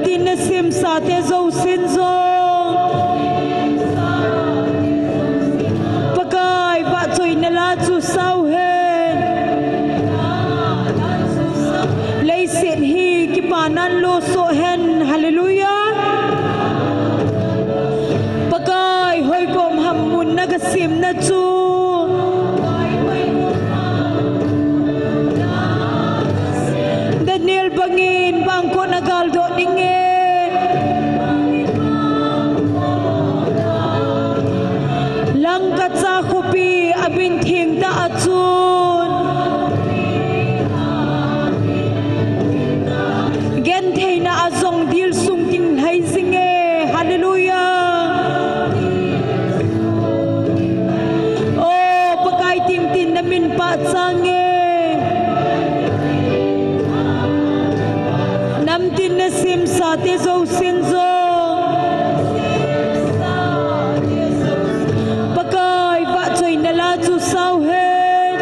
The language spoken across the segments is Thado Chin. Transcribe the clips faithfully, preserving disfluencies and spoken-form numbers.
Tin na simsa te jousen jong Pakai vahchoina la chu sao hen. Leiset hi kipanan lo soh hen. Hallelujah. Pakai hoikom ham mun na gasemna chu Daniel bangin bangkot na galdoh ding e. Langkacha khopi a min theng ta a chun gentheina a jong dil sung ding lhai jing e. Hallelujah. O Pakai, tin tin na min pachat nge. Namtin na simsa te jousen jong Pakai vahchoina la chu sao hen.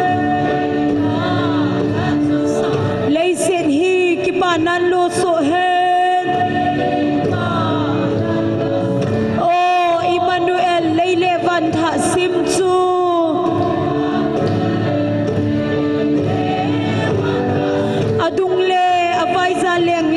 Leiset hi kipanan lo soh hen. O Emmanuel, lei le van thah sim chu adung le avaicha leng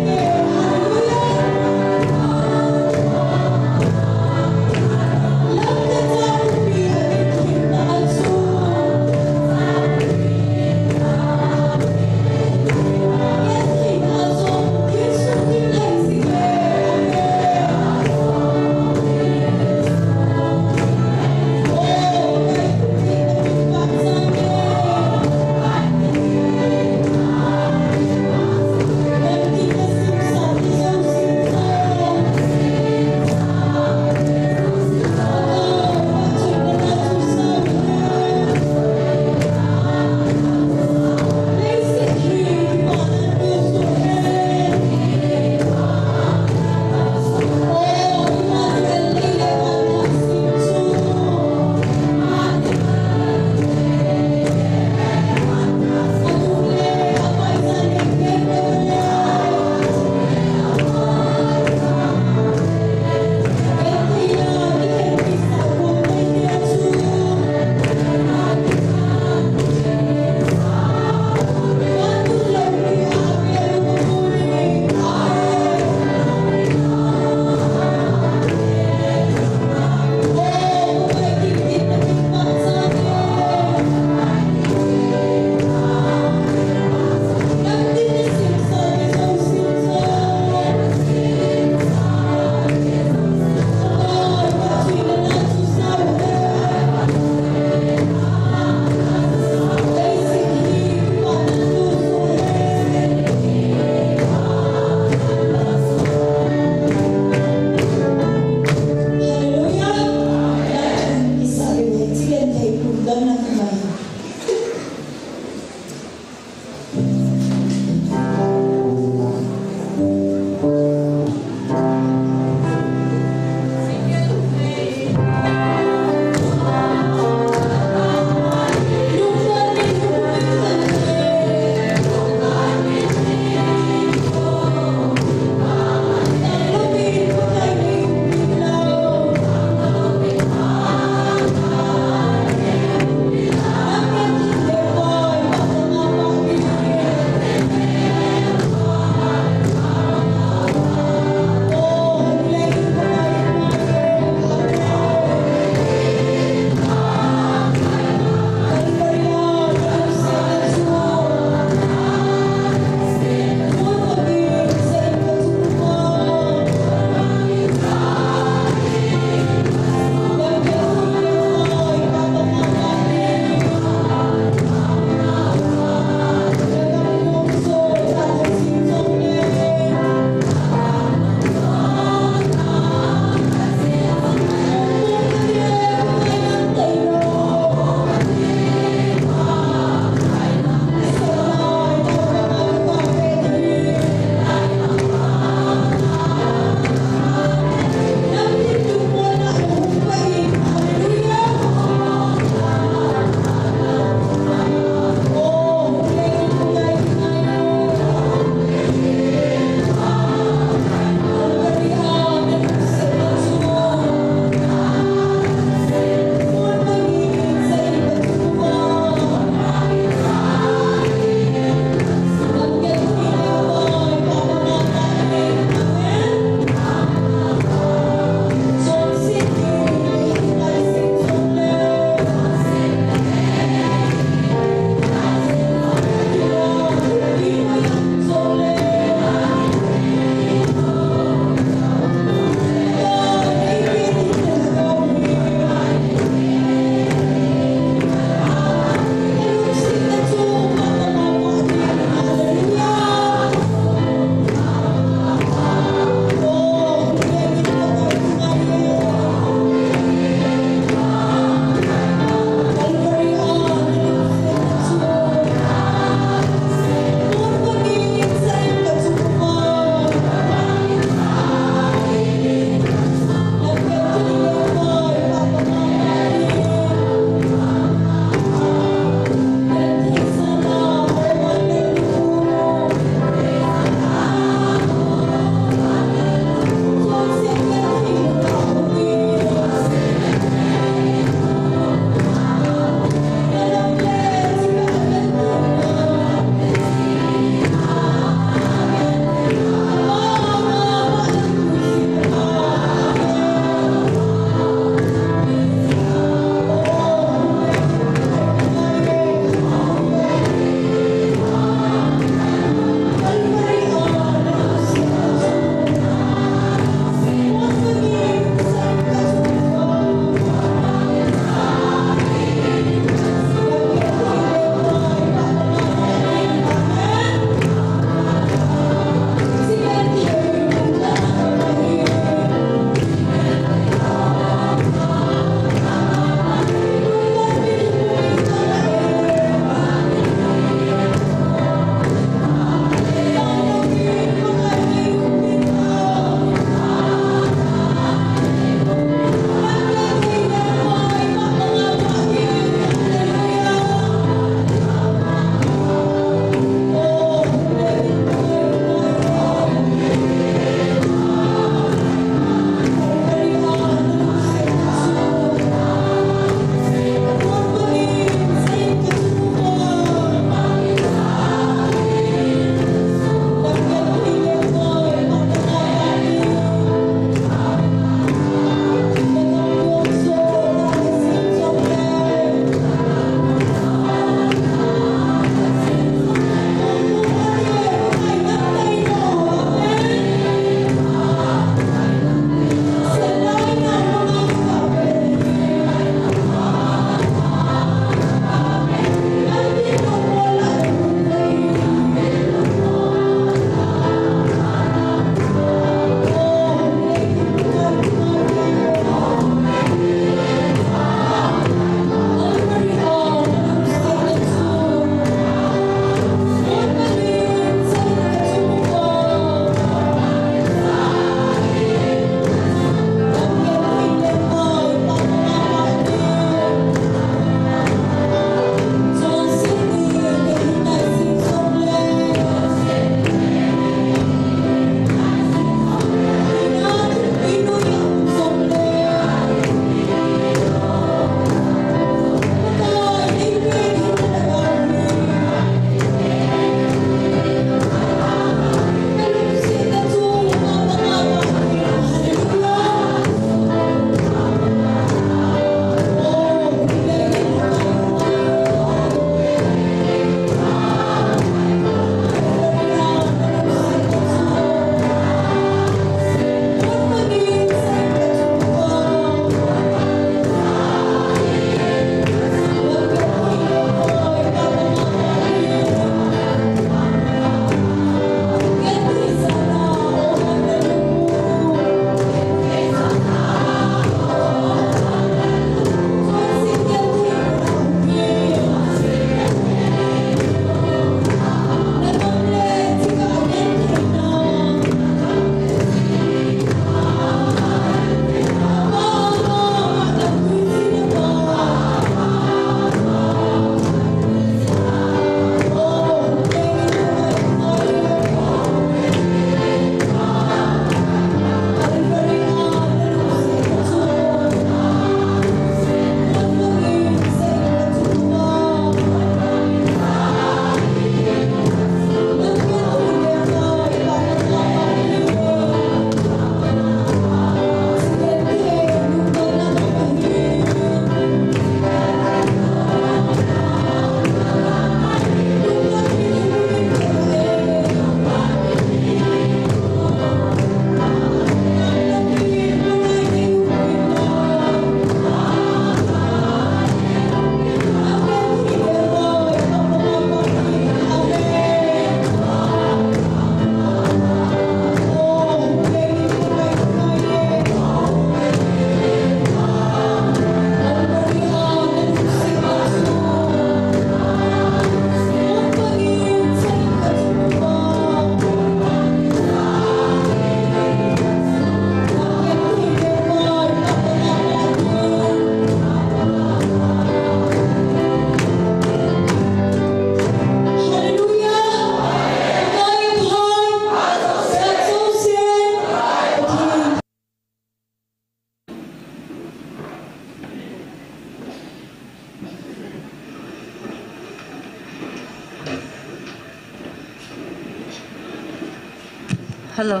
Hello.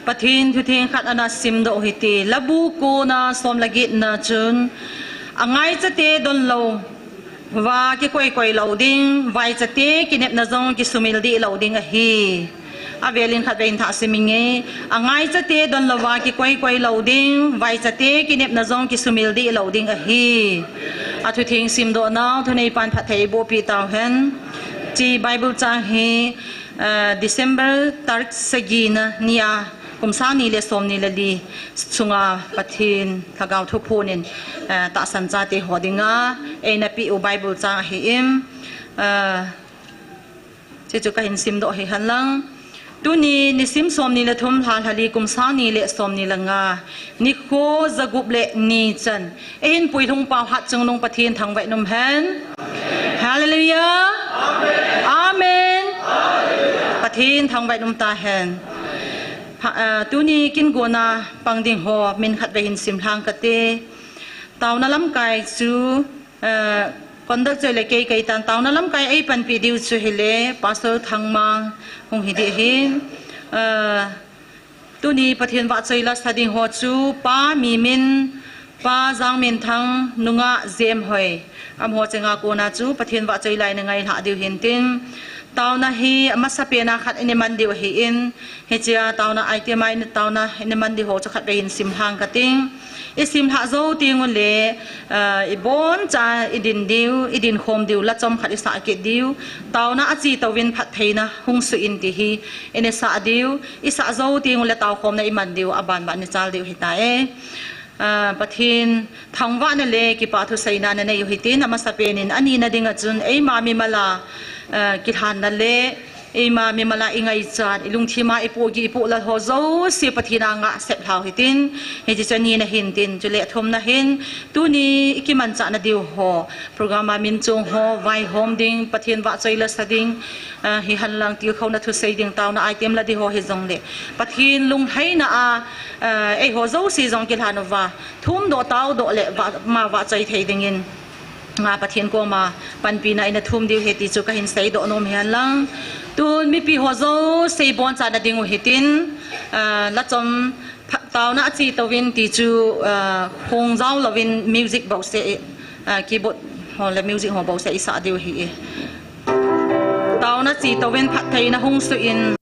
Pathen thutheng khat ana simdoh u hite. Labu kona som le getna chun, angaichate donlou va kikoikoi lou ding, vaichate kinepna jong kisumil deh lou ding ahi. Avelin khatvei hin thah sim inge. Angaichate donlou va kikoikoi lou ding, vaichate kinepna jong kisumil deh lou ding ahi. Athutheng simdoh nau thuneipan phatthei eiboh peh tauhen. Hiche Bible chang hi, ah, December tarik sagina nia, kum sang ni le som ni le li sunga Pathen Lhagao thuphon in, ah, tahsan chate ho dinga eina peh u Bible chang ahin, ah, hiche chu kahin simdoh hihen lang. Tuni nisim som ni le thum, lha lha li, kum sang ni le som ni le nga, nikho ja gup le ni chan, eihin puilhung pau Hatchungnung Pathen thangvah in umhen. Hallelujah. Amen. Pathen thangvah in um tahen. Ha, ah, tuni kin gona pang ding ho min khatvei hin simlhang kate. Taona lamkai chu, ah, conduct choi le kei kei tan, taona lamkai eipanpi diu chu hile Pastor Thangmang hung hi ding ahin. Ah, tuni Pathen vahchoi lasa ding ho chu Pa Mimin, Pa Jangminthang, nungah Jemhoi, amaho chenga kona chu Pathen vahchoi la ina ngailhah diu hintin, taona hi amasapen a khat ina man diu ahin, hichea taona item a ina, taona ina man diu ho chu khatvei hin simlhang kating. Isimlhah jou tengule, ah, iboncha idin diu, idin khom diu, lachom khat isah kit diu, taona ache touvin phattheina hung suh in ti hi ina sah diu, isah jou tengule taokhomna iman diu, aban ban ina chal diu hita e. Ah, Pathen thangvahna le kipah thuseina nanei u hitin, amasapen in anina dinga chun eima mimala, ah, kilhanna le eima mimala ingaichat, ilungthima ipohgih ipohlal ho jouse Pathen a ngah sep lhau hitin, hiche chu anina hintin, chule athumna hin, tuni ikimanchahna diu ho, program a min chong ho, vaihom ding, Pathen vahchoi lasa ding, ah, hihen lang tilkhouna thusei ding, taona item la ding ho hijongle, Pathen lunglhaina a, ah, eiho jouse jong kilhan uva, thumdoh taodoh le vah, ama vahchoi thei dingin, ah, Pathen koma panpina ina thum diu ahi ti chu kahin seidoh nom hihen lang. Tun mipi ho jouse ibonchana ding u hitin, ah, lachom pha-, taona ache touvin ti chu, ah, khongjao louvin music bouseh, ah, keyboard ho le music ho bouseh isah diu ahi. Taona che touvin phattheina hung suh in.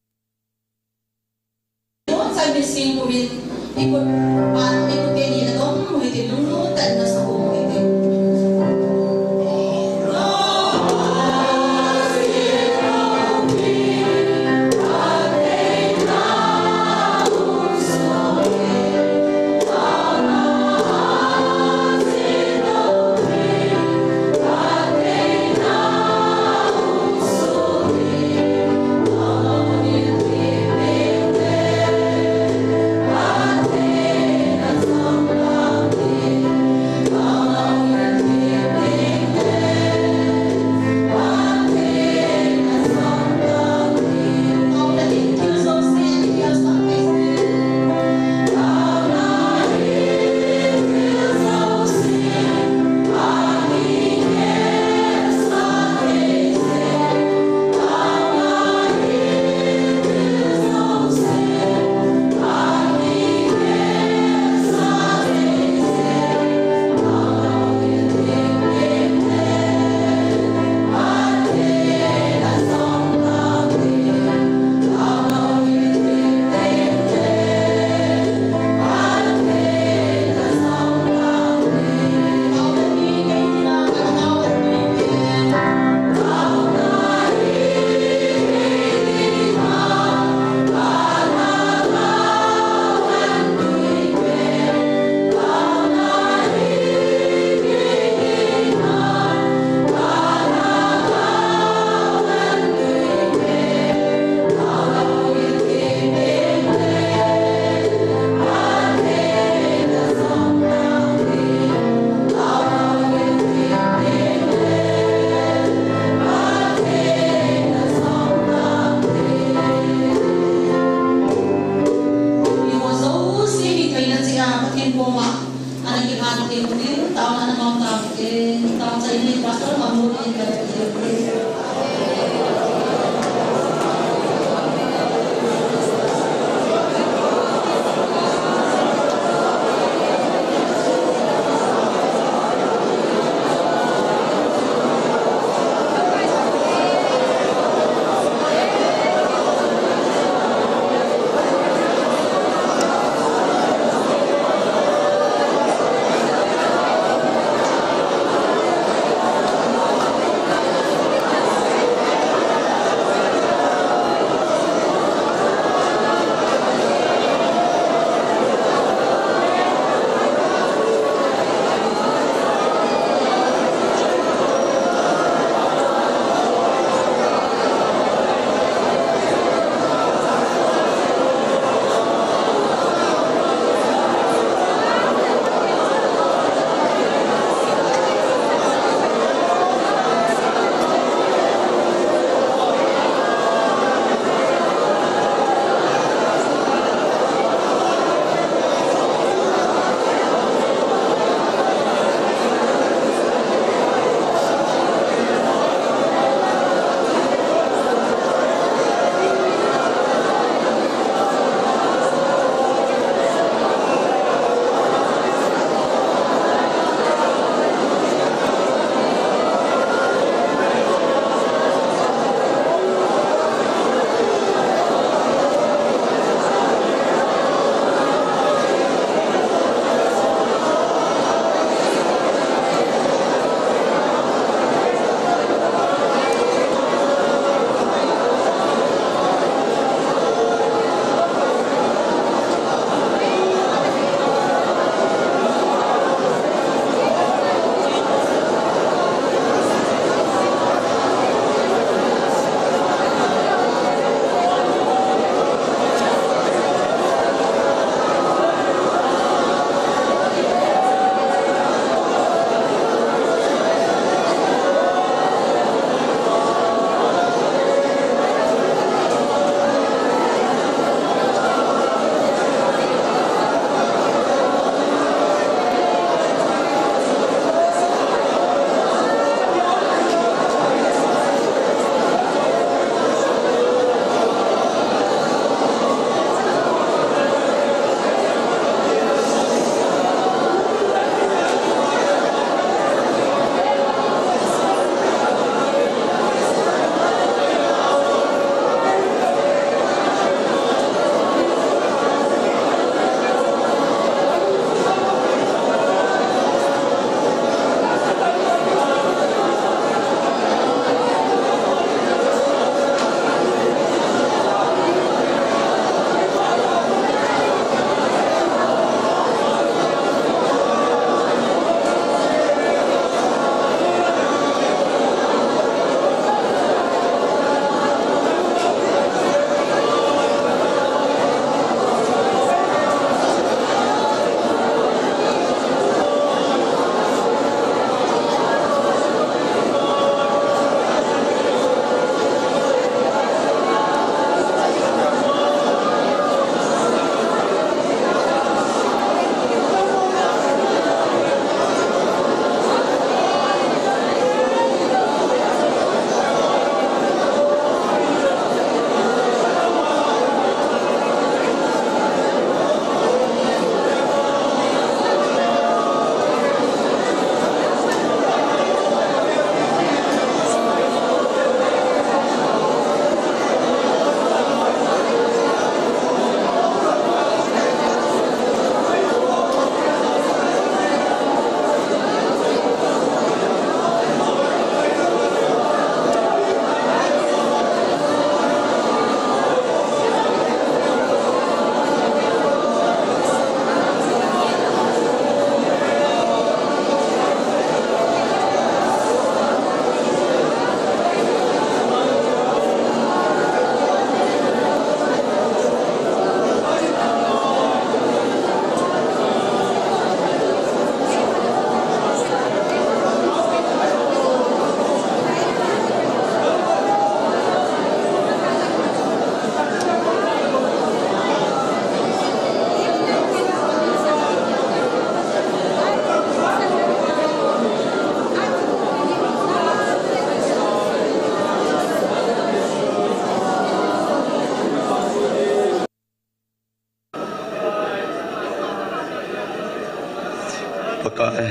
Pakai,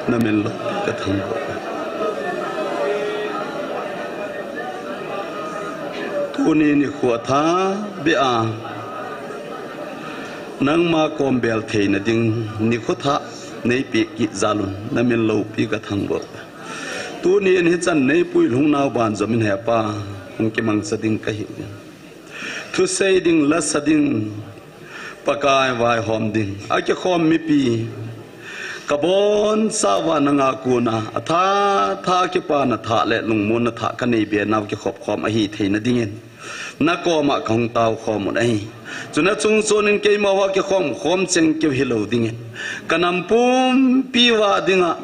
namin loupi kathangvah. Tuni nikho thabeh a nangma kom bel theina ding nikho thah neipeh kit jal un namin loupi kathangvah. Tuni in hichan neipui lhungnau banjom in hepa, hung kimangcha ding kahi. Thusei ding, lasa ding, Pakai vaihom ding, akikhom mipi, kabonchauva nanga kona atha, tha kipana thah le lungmonna thah kanei be nau kikhop khom ahi theina dingin nakoma kahung taokhom un ahi. Chuna chungchon in keima hoa kikhom khom cheng keu hilou dingin, kanam pumpi uva dinga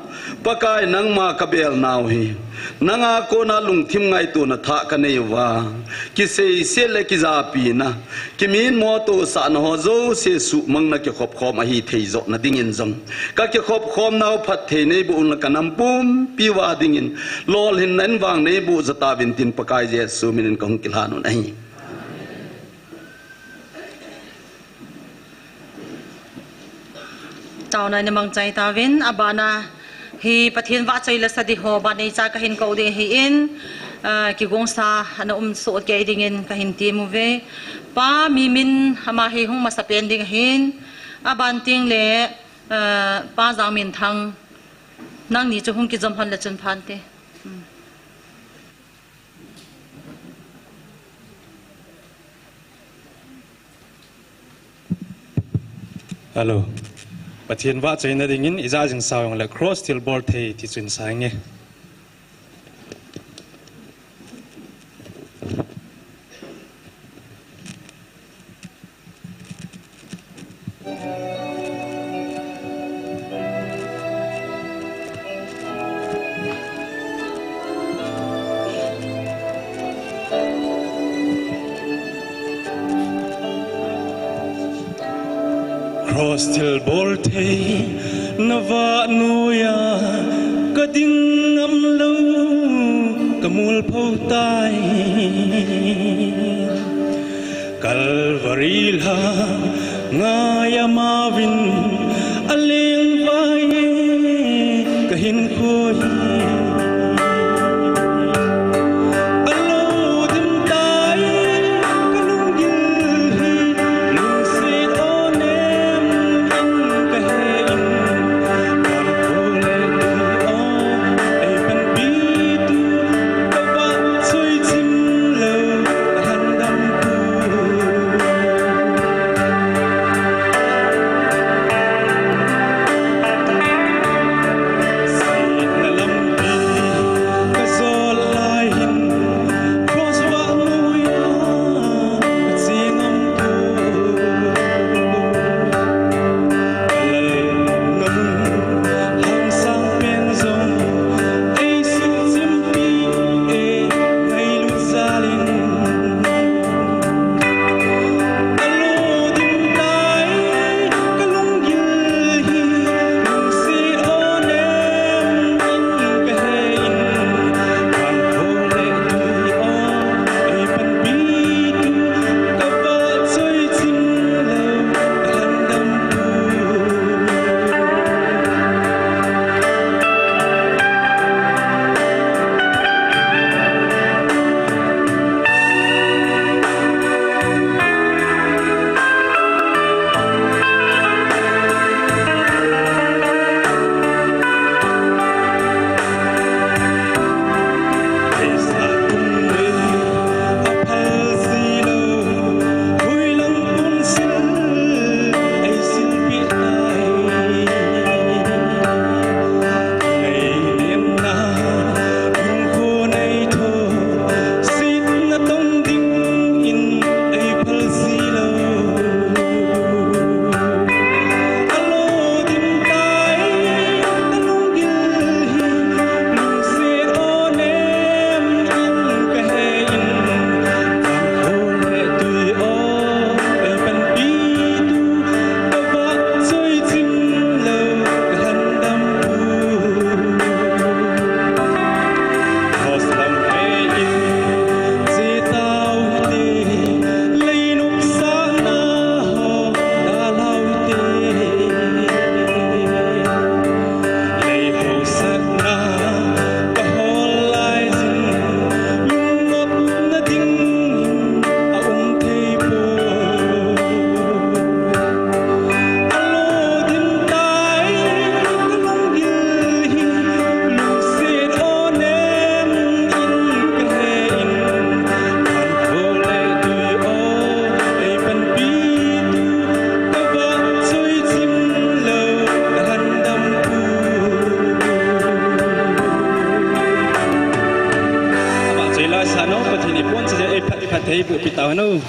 Pakai nangma kabel nau hi, nanga kona lungthim ngaitona thah kanei uva, kiseiset le kijapina, kiminmo tosahna ho jouse suhmangna kikhop khom ahi thei johna dingin jong, kakikhop khom nau phatthei neiboh un la kanam pumpi uva dingin lolhinna in vang neiboh jatauvin tin Pakai Jesu minin kahung kilhan un ahi. Taona in mangchai tauvin, abana hi Pathen vahchoi lasa di ho, banei cha kahin kou ding ahin, ah, kigongsa ana um soh kei dingin kahin tem uve. Pa Mimin ama hi hung masapen ding ahin, aban teng le, ah, Pa Jangminthang, nangni chu hung kijom hon le chun phante. Hmm. Hello. Pathen vahchoina dingin ija jing sao jongle cross thilbol thei ti chu in sa inge. Cross thilbol thei na vah noiya ka ding ngam lou ka mul pho tai. Calvary lhang ngai amauvin a leng vai e ka hinkho hi. A lo dim tai ka lunggil hi, lungset o nem in ka he in, kar ko le tui o ei panpi tu ka vahchoi chim lou ka lhandam tu. Ei, bu pi tau hanu.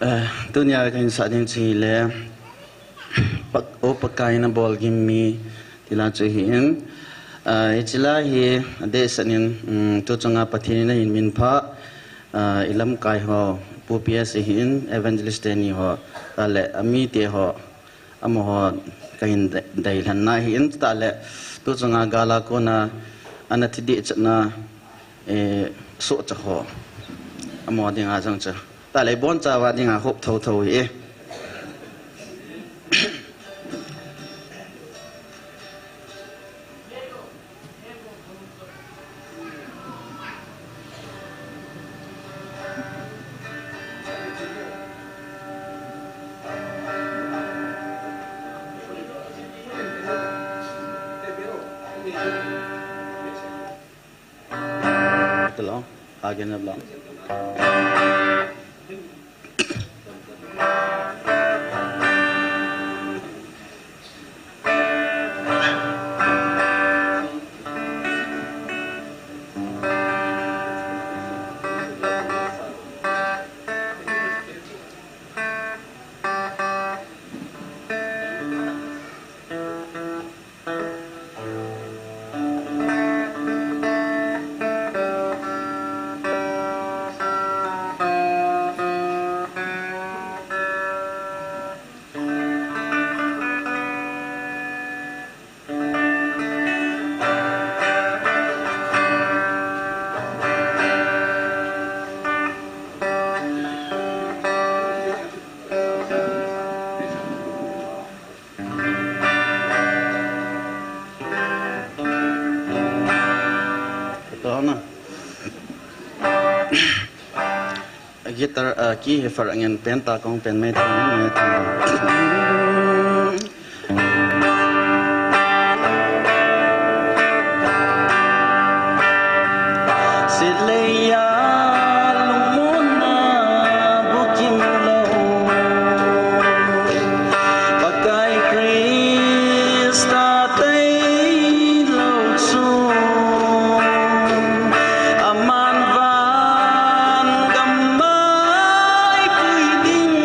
Eh, tunia kahin sah ding chu hile, Pak-, O Pakai nabol gim mi, ti la chu ahin, eh, hiche la hi adeh sah in, um, tu chunga Pathen in ahin minphah, eh, ilamkai ho, Pu P S ahin, evangelist teni ho, tale, amite ho, amaho kahin dei, deilhen na ahin, tale, tu chunga gal a kona, ana thi dehchetna, eh, sohcha ho, amaho dinga jong chu, tale, ibonchauva dinga hop thotho hi. Ito lang. Again na lang. Ito na. Guitar, ah, key hi far angin pen ta kong pen mai ta mai ta. Sileia lungmonna bukim lou, Pakai Christa tailou chu, aman van gam mai pui ding.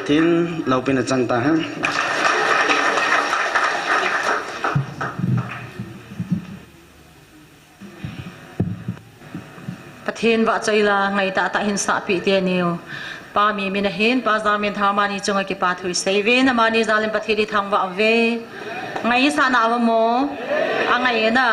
Pathen loupina chang tahen. Pathen vahchoila ngaitah tah hin sahpeh teniu. Pa Mimin ahin, Pa Jangminthang amani chunga kipathu isei uvin, amani jalin Pathen ithangvah uve. Ngaisahna ava mo? Angai na.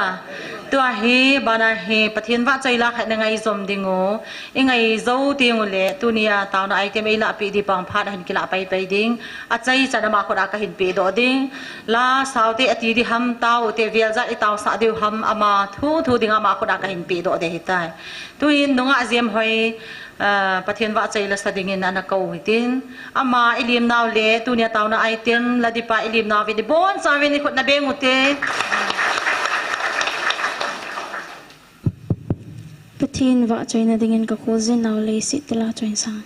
Tua hi, bana hi, Pathen vahchoila khat na ngaijom dingu. Ingaijou tenguleh, tunia taona item eilahpeh di pang phat ahin kilah paipai ding. Achaichan ama khut a kahin pehdoh ding. La saote ati di ham, taote veljat itaosah diu ham, ama thu thu dinga ama khut a kahin pehdoh de hitai. Tuin nungah Jemhoi, ah, Pathen vahchoila sa dingin ana kou hitin. Ama ilimnau le, tunia taona item, la dipa ilimnau vin, ibonchauvin ikhut nabeng ute. Pathen vahchoina dingin kakhojin nau Leiset Tila Choinsang.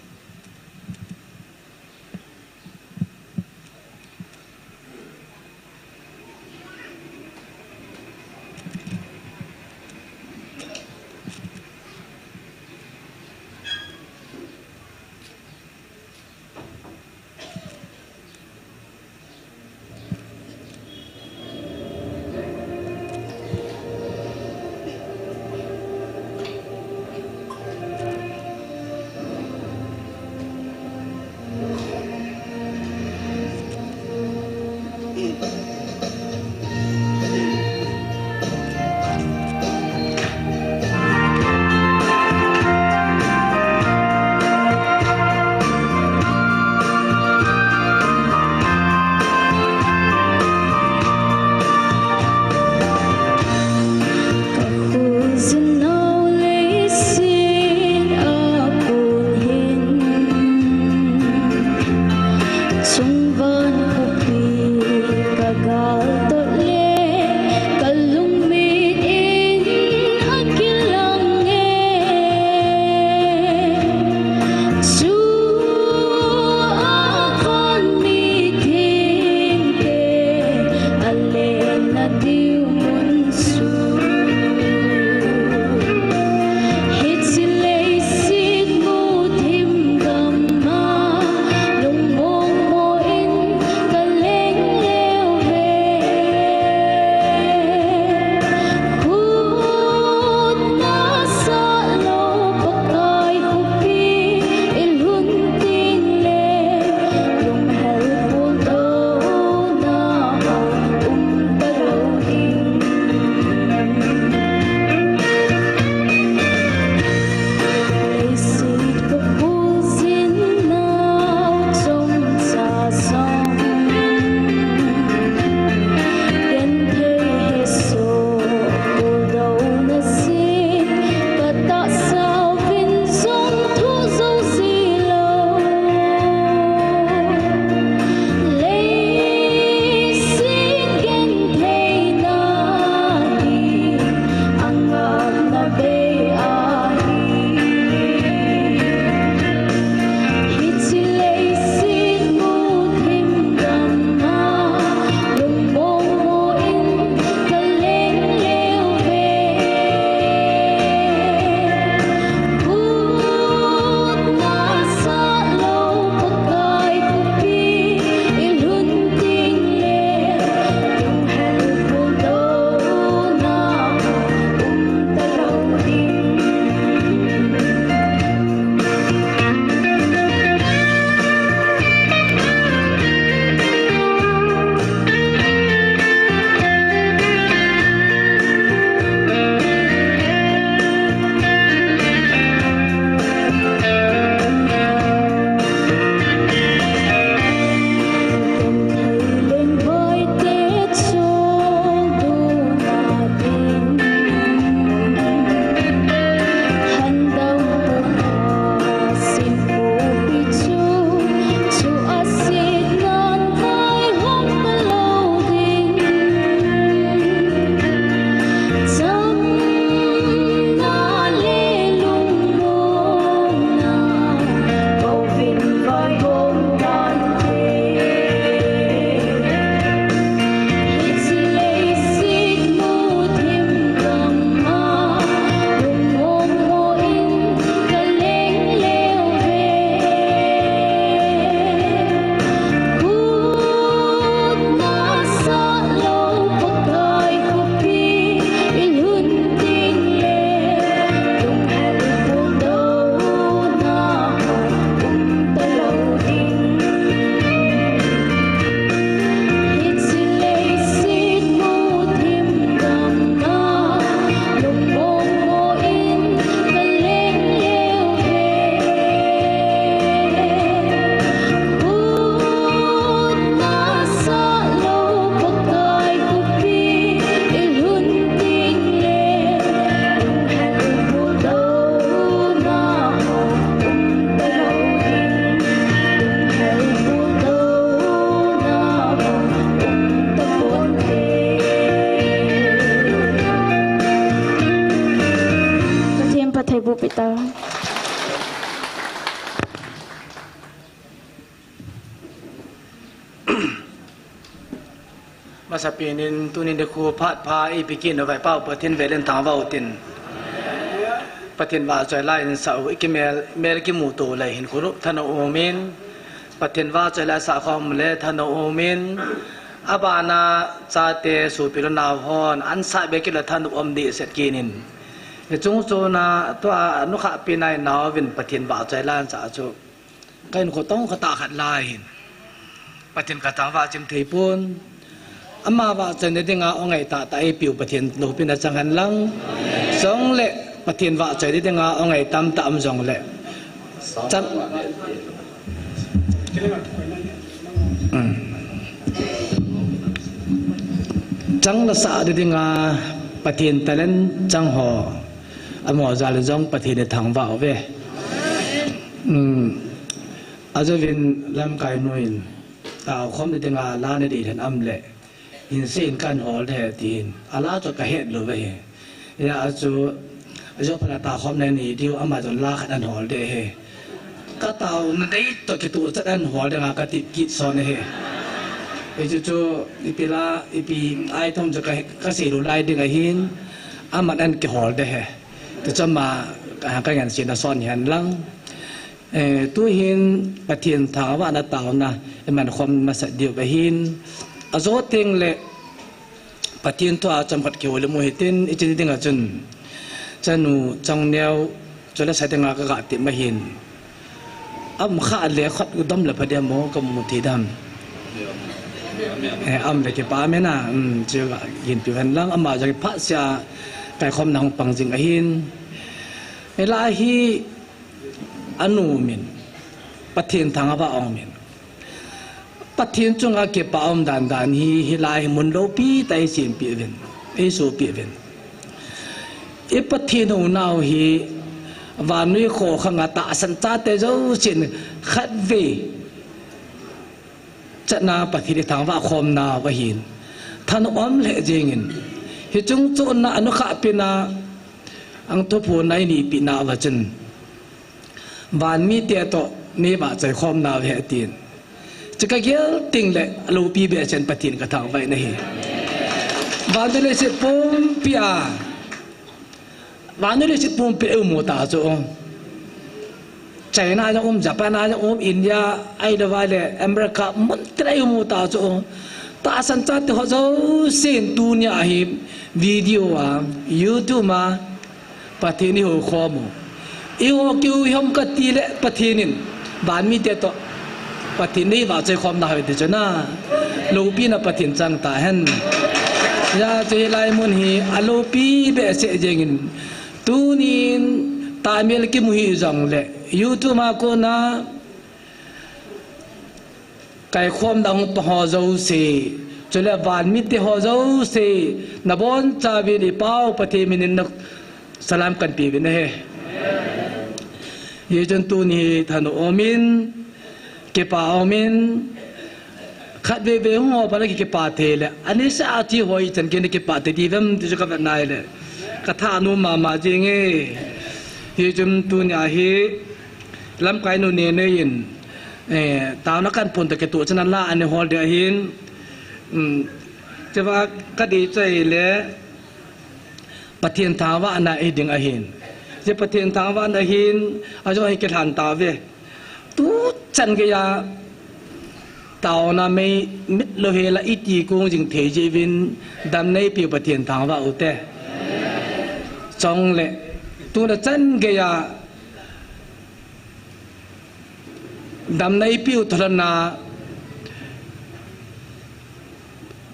Masapen in tunin nikho phat pha eipeh kit u Vaipa Pathen velin thangvah u hitin. Pathen vahchoi la in sah u ikimel, mel kimuto u le hinkho u thanom um in. Pathen vahchoi la sah khom le thanom um in. Abana chate sopi le nao hon ansah be kit le thanom um dehset kit in. Hiche chungchon a tua nukhah pi nai nao vin Pathen vahchoi la in sah chu. Ka hinkho tong khat a khat lai hin. Pathen ka thangvah chim thei pon. Ama vahchoi na dinga ong ai tah tah eipeh u Pathen loupina chang hen lang. Chule Pathen vahchoi na dinga ong ai tamtah um jongle. Chang, um. Chang la sah na dinga Pathen talent chang ho. Amaho jal in jong Pathen in thangvah uve. Um. Ajouvin lamkai nu in, tao khom na dinga la na dei lhen am le, hinsei in kan hol de tin, ala chu ka het lou ve he. Ya chu, ajo phala tao khom na ni diu ama jong la khat an hol de he. Ka tao na dei to kitu chat an hol de nga ka ti kit son he. Hichu chu, ipi la, ipi ai thom chu ka, ka sei lou lai ding ahin, aman an kihol de he. Ti chu ama, ka, ka ngen sina son hen lang. Eh, tuhin Pathen thangvahna taona iman khom masat diu ahin, ajo teng le Pathen thua chomkhat kihoulim u hitin, ichi ding a chun, chanu, changneo, chule sa dinga ka ga ti ma hin. Am kha le khat u dom le pha dia mo ka mu thei dam. Eh, am le kipa mena, um, chu ga ginpi ven lang, ama jong pha sia, kai khom na hung pang jing ahin. Ela hi, Anu min, Pathen thangvah ong min. Pathen chunga kipa um dan dan hi, hilai hi mun loupi tah a eisempeh uvin, eisohpeh uvin. I Pathen hounau hi, vannoi kho khanga tahsan chate jousen khatvei chatna Pathen ithangvah khomnau ahin. Thanom le jingin. Hiche chungchon a anukhah pi na ang thuphon a einipi nauva chun. Van mite toh neivahchoi khomnau ahi tin. Chu ka gel teng le aloupi behseh in Pathen ka thangvah in ahi. Vannoi leiset pumpi a. Vannoi leiset pumpi a i um u ta chu. China a jong um, Japan a jong um, India, ahilou le America, mun tin a i um u ta chu. Tahsan chate ho jousen tunia hi video a, YouTube a, Pathen ihou khom u. Ihou kiu ihom kati le Pathen in. Van mite toh. Pathen in eivahchoi khomna ahi ti chu na. Loupina Pathen chang tahen. Hijeh chun hilai mun hi aloupi behseh jengin. Tunin tahmel kimu hih jongle. YouTube a kona. Kaikhomna hung pang ho jouse, chule van mite ho jouse, nabonchauvin i Pau Pathen minin na salam kahin peuvin ahi. Hichun tuni thanom umin, kipa umin, khatvei vei hung ho pa na ki kipa thei le, ani sa a thi ho ichan kin kipa thei diu vem ti chu ka vet nai le, ka thanom mama jing e. Hichun tuni ahi, Lamkai nu Nenei in, eh, taona kan pun ta kitoh chana la ana hol ding ahin, um, cheva ka dei chai le Pathen thangvahna hiding ahin. Che Pathen thangvahna hin, ajo hi kilhan tauve. Tuchan geiya, taona mei mit lou hela iti kong jing thei jiuvin, dam neipiu Pathen thangvah ute. Chong le, tuna chan geiya, Damna ipiu tholhona,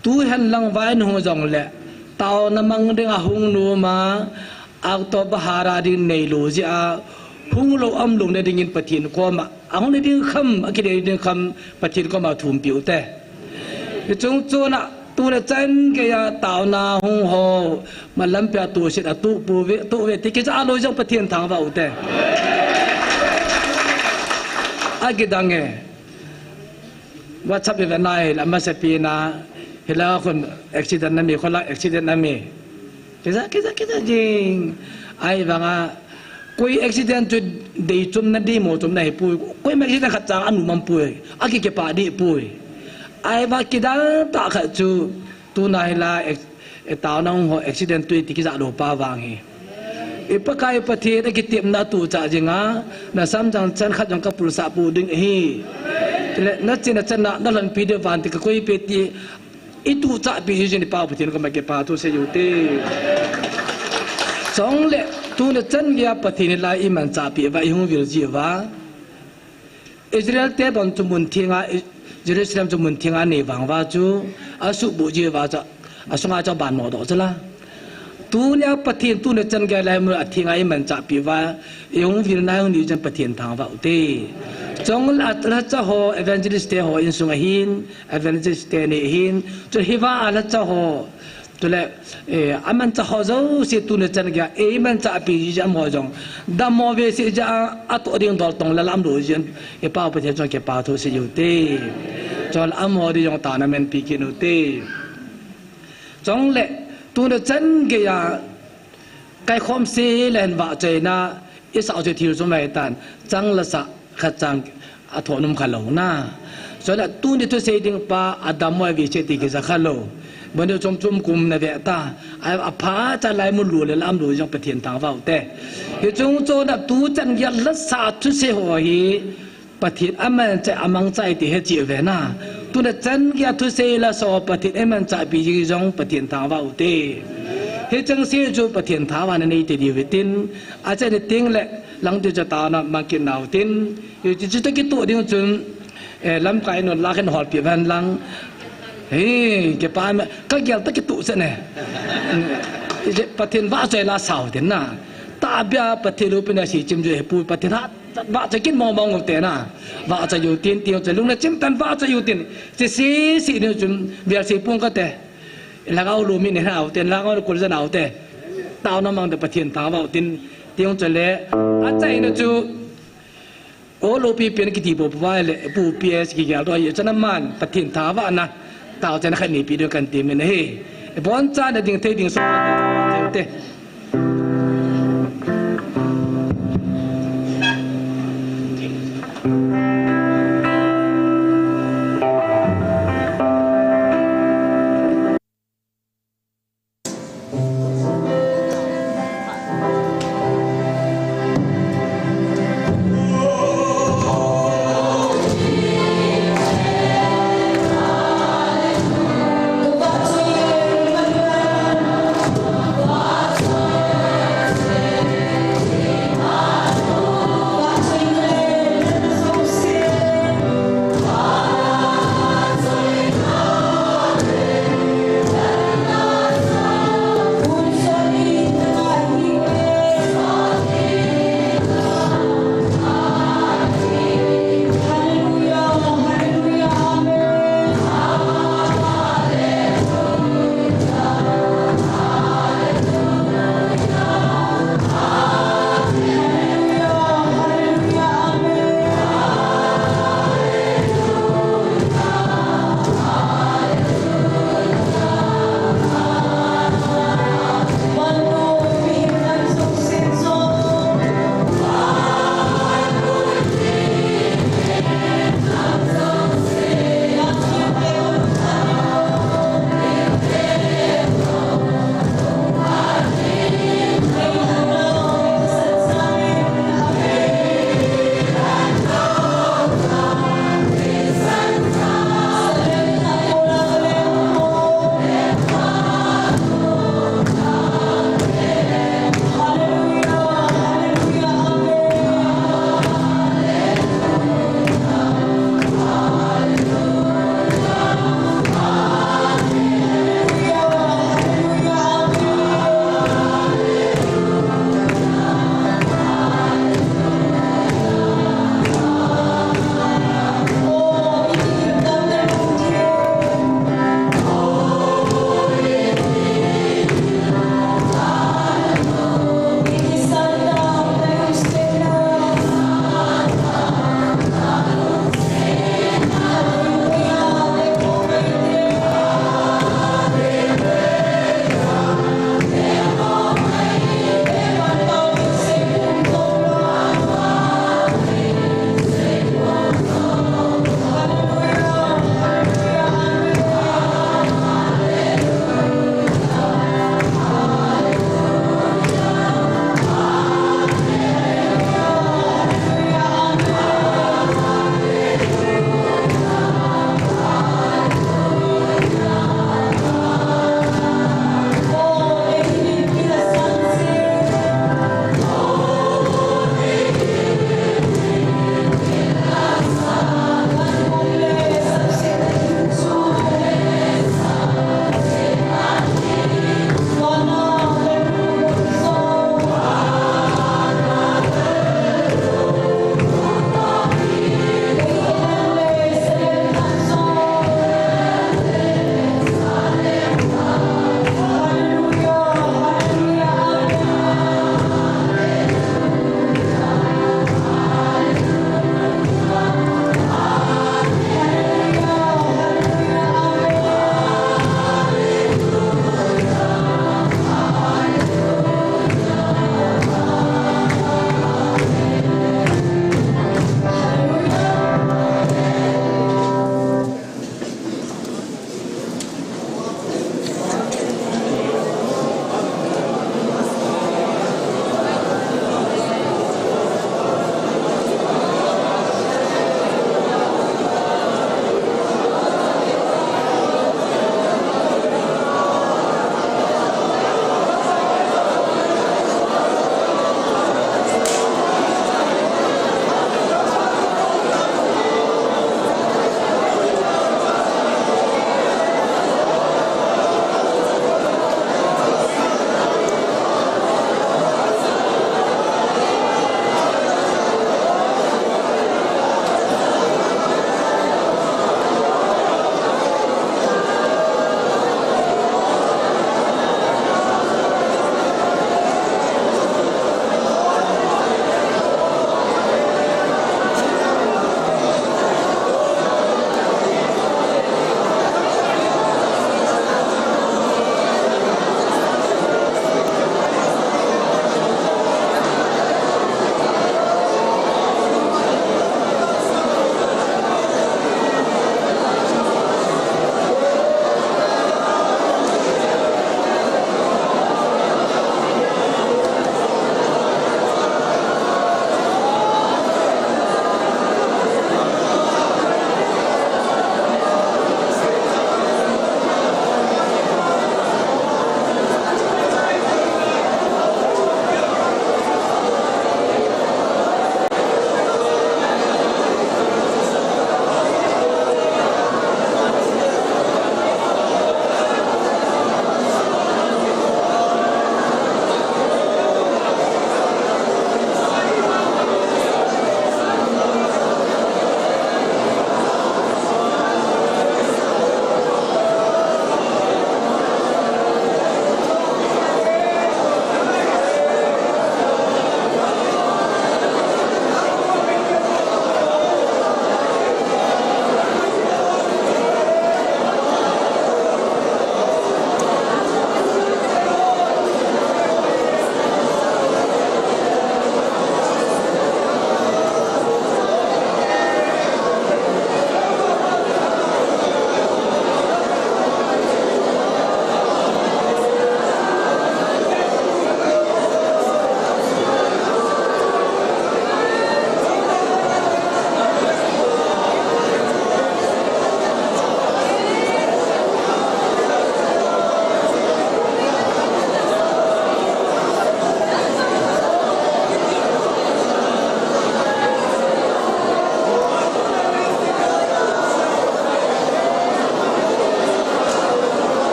tuhen lang vai nahung jongle, taona mang ding a hung nom a, auto bahara ding neilou jeh a, hung lou um lou na dingin Pathen koma, ahung na ding kham, akidei ding kham, Pathen koma thumpiu te. Hiche chungchon a, tule chan geiya taona hung ho, malam pia tusit a tu pouve, tu ve ti kija lou jong Pathen thangvah u te. Akidang e. WhatsApp ive nai, la masapen a, hilai khun accident nami, khola accident nami. Kija, kija, kija jing. Ahivanga, koi accident chu deichomna, deimo chomna hipoi. Koima accident khat chang anu mampoi. Aki kipah dehpoi. Ahivang kidang tah khat chu, Tuna hilai, eh, eh, taona hung ho accident tui ti kija lou pa vang hi. I Pakai Pathen a kitepna tucha jinga, na samjang chan khat jong ka pulsah pou ding ahi. Tile, na china chan na, na lhonpi diu van ti ka koi pe ti, i tuchah pi jing i Pau Pathen koma kipa thu sei u te. Chule, tuna chan geiya Pathen hilai i manchah pi uva, i hung vil ji uva. Israel te bang chu mun thenga, I-, Jerusalem chu mun thenga nei vang uva chu, asuhboh ji uva chu, asunga chu aban mo doh chu la. Tunia Pathen tuna chan geiya lai mun a thenga i manchah pi uva, i hung vilna hung ni jen Pathen thangvah u te. Chule a lhacha ho, evangelist te ho insung ahin, evangelist teni ahin, chu hiva a lhacha ho, Tule, eh, amanchah ho jouse tuna chan geiya, eh, i manchah pi ji amaho jong. Dammo vese ji a, atoh ding dol tong la lam lou jin, i Pau Pathen chunga kipa thu sei u te. Chule amaho ding jong taona manpi kit u te. Chule, tuna chan geiya, kaikhom se le hin vahchoina, i sao chu thil sum ahi tan, chang le sa khat chang athoh nom kha lou na. Chule tuni thusei ding pa adammo ahi vese ti kija kha lou. Bani chom chom kum na ve ta. A, apha cha lai mun lou le lam lou jong Pathen thangvah u te. Hiche chungchon a tu chan geiya lasa thusei ho hi Pathen amanchah, amangcha ahi ti hechi uve na. Tuna chan geiya thusei lasa ho Pathen amanchah pi jing jong Pathen thangvah u te. Hiche chengse chu Pathen thangvahna nei te diu ve tin. Achaina teng le lang ti chu taona mang kit nau tin. Hichu, chutoh kitoh ding chun, eh, lamkai in la khen holpi ven lang. Hei, kipa me, ka gel ta kitoh se ne. Hichu Pathen vahchoi la sao tin na. Tahbeh a Pathen loupina seichim chu hepu Pathen ha, vahchoi kit mong mong u te na. Vahchoi u tin, tin chu lungna chim tah in vahchoi u tin. Sese, se ding chun, vel sei pung ka te. Lhagao lou mi ne hao te, lhagao kul jan au te. Taona mang te Pathen thangvah u tin, tin chu le. Achaina chu, O lopi pen kiti po pu vai le, pu P S kigel to, ye chana man, Pathen thangvahna, tao chana khat ni pi ding kan ti min ahi. Ibon chan a ding thei ding so te.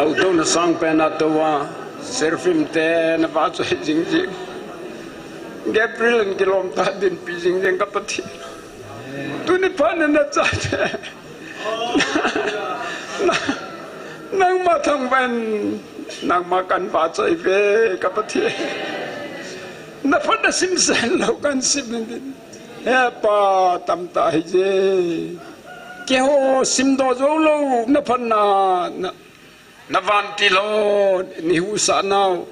Houtona sangpen a tou a, Seraphim te na vahchoi jing jing. Gabriel in kilom tah a dinpi jing jing ka Pathen. Tuni phat na na chate. Na, nangma thangvah in, nangma kan vahchoi uve ka Pathen. Na phatna simsen lou kan sim in. He Pa, tamtah hije. Keiho simdoh jou lou, na phatna, na, na vantil ho, nei huhsah nau.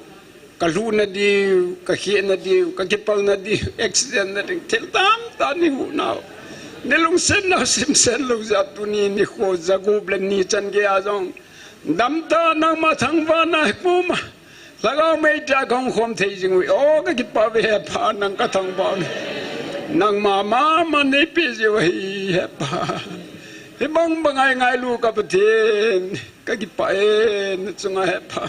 Ka lhuna diu, ka khehna diu, ka kipalna diu, accident na ding, thil tamtah nei huh nau. Nei lungset nau simsen lou jeh a tuni nikho ja gup le ni chan gei a jong. Damtah nangma thangvahna hi koma. Lhagao mei tia ka hung khom thei jing uve. O ka kipah uve he Pa, nang ka thangvah uve. Nangma mama nei pe jiu ahi he Pa. Hibang bang a i ngailu ka Pathen. Ka kipah e, na chunga he Pa.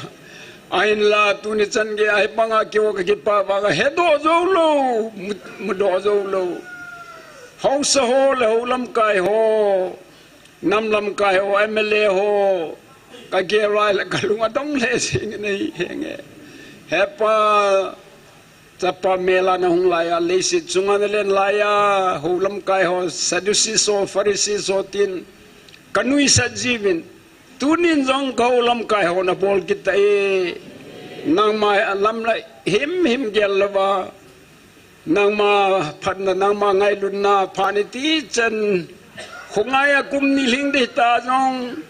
Ahinla tuni chan gei a hibang a keiho ka kipah vang a hedoh jou lou, mu, mudoh jou lou. Haosa ho le hou lamkai ho, nam lamkai ho, M L A ho, ka gel lai le ka lung adong le jing in ahi henge. He Pa, Chapa mel a na hung lai a, leiset chunga na len lai a, hou lamkai ho, Sadducees ho, Pharisees ho tin, ka nuisat jiuvin. Tunin jong ka hou lamkai ho na bol kit tai. Nangma lam la himhim gel louva. Nangma phatna, nangma ngailutna, phat ni tichan. Khongai a kum ni lhing ding ta jong.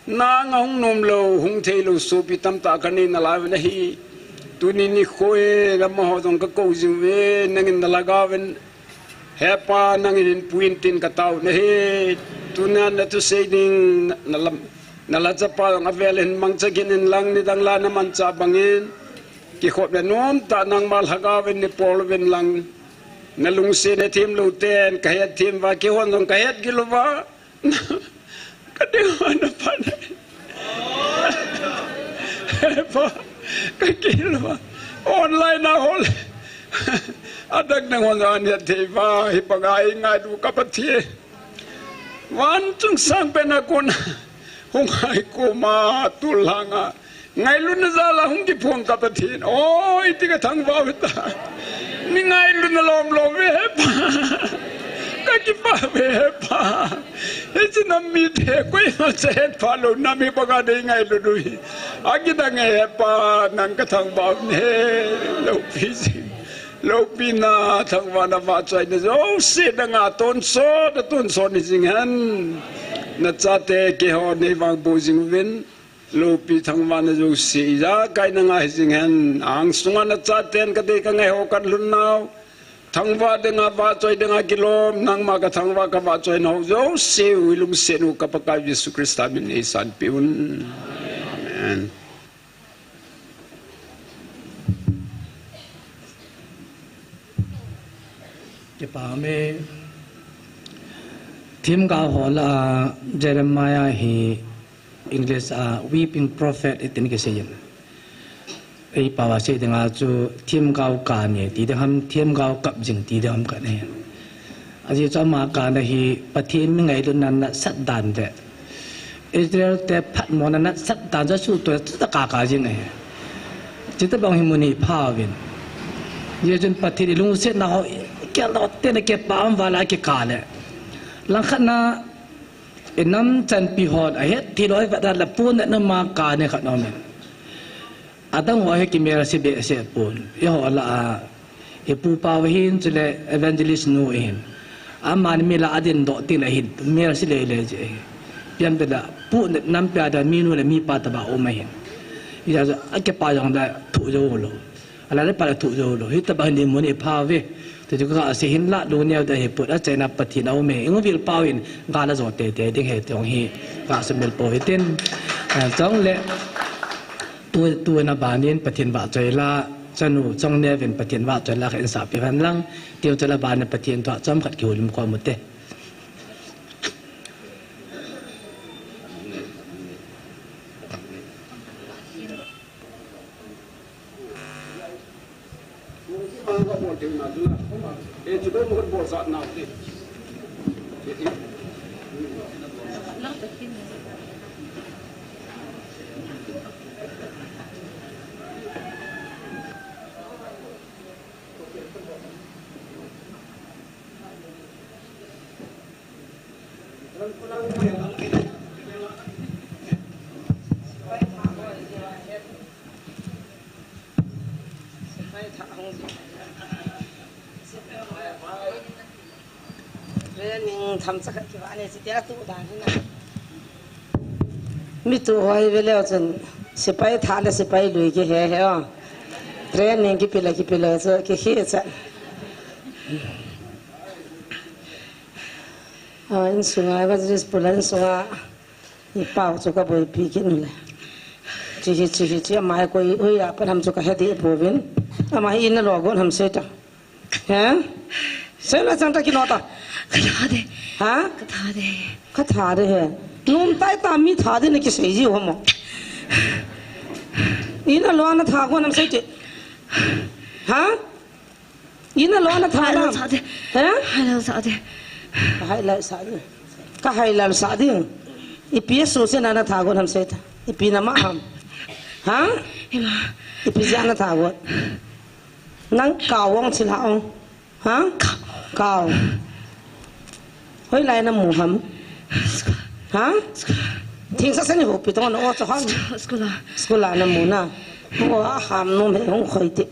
Nang a hung nom lou, hung thei lou, sopi tamtah ka nei nalai uve ahi. Tuni nikho e, nangma ho jong ka kou jing uve, nangin na lhagao vin. He Pa, nangin hin pui in tin ka tao uve ahi. Tuna na thusei ding, na, na lam, na lhacha pa jong avel in mangcha kit in lang, nidang la na manchah bangin. Kikhop le nom tah nangma lhagao vin nei pol uvin lang. Na lungset na them lou ten, ka het them uva, keihon jong ka het gil uva. Ka ding hon a pan. He Pa, ka kihil uva. Online a hol. Adang nang hon an het thei uva, hibang a i ngailu ka Pathen. Van chung sangpen a kon. Hung hai koma tul langa. Ngailutna jal a hung kiphong ka Pathen. Oi, ti ka thangvah uve ta. Nei ngailutna lom lom uve he Pa. Ka kipah uve he Pa. Hiche nam mite koima cha het pha lou nam hibang a nei ngailut u hi. Akidang e he Pa, nang ka thangvah uve. Loupi jing. Loupina, thangvahna, vahchoina jouse nanga tonsot, tonsot hijing hen. Na chate keiho nei vangboh jing uvin. Loupi thangvahna jouse ijakai nanga hijing hen. Ahang sunga na chaten ka dei ka ngai ho kan lhun nau. Thangvah dinga, vahchoi dinga kilom, nangma ka thangvah ka vahchoina ho jouse u i lungset u ka Pakai Jesu Christa min in eisanpeh un. Amen. Kipah e. Themgao ho lah a Jeremiah hi English a weeping prophet itin kisei in. Eipao a sei dinga chu themgao kap e ti ding ham, themgao kap jing ti ding ham khat ahi. Ajeh chu ama kana hi Pathen mi ngailutna nasat dan le Israel te phatmona nasat dan chu asuhtoh a chu akap kap jing ahi. Chuti bang hi mun hi pha uvin. Ajeh chun Pathen i lungsetna ho, i kihilna ho te na kipah um val a kikap le. Langkhat na i nam chanpi hon ahet thei lou ahi vet a le pon na ma kana khat na um in. Adang ho hi kimel se behseh pon. Eiho lah a, i pupa u ahin, chule evangelist nu ahin. Aman mi lah a adin doh teng le ahin, mel se lele jeh ahi. Pian pe lah, pu nampi a ding mi nu le mi pa tobang um ahin. Hijeh chun, akipah jong le thoh jou lou. Alah le pa le thoh jou lou. Hitobang hi mun hi pha uve. Ti chu ka sei hin lah lou neo ding ahi pon, achaina Pathen a um e. Ingo vil pau in, gal ajo teitei ding ahi ti jong hi, ka sumil pou hitin. Ah, chule, Tu, tu na ban in Pathen vahchoi la, chanu, chongneo vin Pathen vahchoi la khat in sapeh hen lang, ti chule ban in Pathen thu chomkhat kihoulim khom u hite. Training tham cha khat kivah ne, chutia tu dan hi na. Mi tu hoi ve leu chun, sepai thah le sepai lui kihe he o. Training kipe le kipe lou chu, kihe cha. A, insunga, evangelist pu la insunga. I pau chu ka boipi kit nu le. Chi hi, chi hi, chi ama hi koi, hoi a pat ham chu ka he deh pouvin. Ama hi ina lo gon ham sei ta. He? Sei la chang ta kino ta. Ka tha de. Ha? Ka tha de. Ka tha de he. Nom tai ta mi tha de na kisei ji ho mo. Ina lo na tha gon ham sei te. Ha? Ina lo na tha Hai lo lam. Sa de. He? Hai lo sa de. Ka hai lal sa de. Ka hai lal sa de. Ipi a su se na na tha gon ham sei ta. Ipi na ma ham. Ha? Ima. Ipi ja na tha gon. Nang kau ong chila ong. Ha? Kau. Hoilai na mu ham. Ha? Thing sa sa ni ho pi tong na o cho ham. School a. School a na mu na. O a ham nom he hung khoi ti.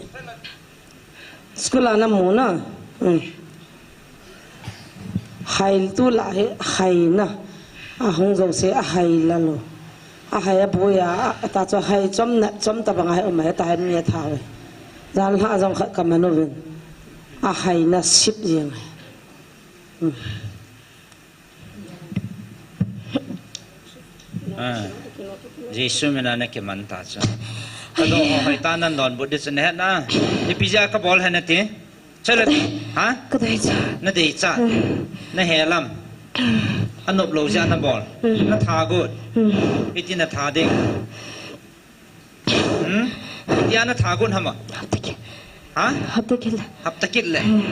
School a na mu na. Hmm. Hai tu la he, hai na. A hung zo se a hai la lo. A hai a boi a, a ta cho hai chom na, chom ta bang a hai um a he ta hai mi a tha ve. Jan ha jong khat ka manu vin. A hai na sip jeng. Hmm. Ah, Jesu mina na kiman ta chu. Ka do ho hoi ta nan don but di chu na he na. Ipi ja ka bol he na ti. Chale, ha? Ka dei cha. Na dei cha. Hmm. Na he lam. Anop lo ja na bol. Hmm. Na tha got. Hmm. Iti na tha ding. Hmm? Iti a na tha gon ham a? Hapta kit. Ha? Hapta kit le. Hapta kit le. Hmm.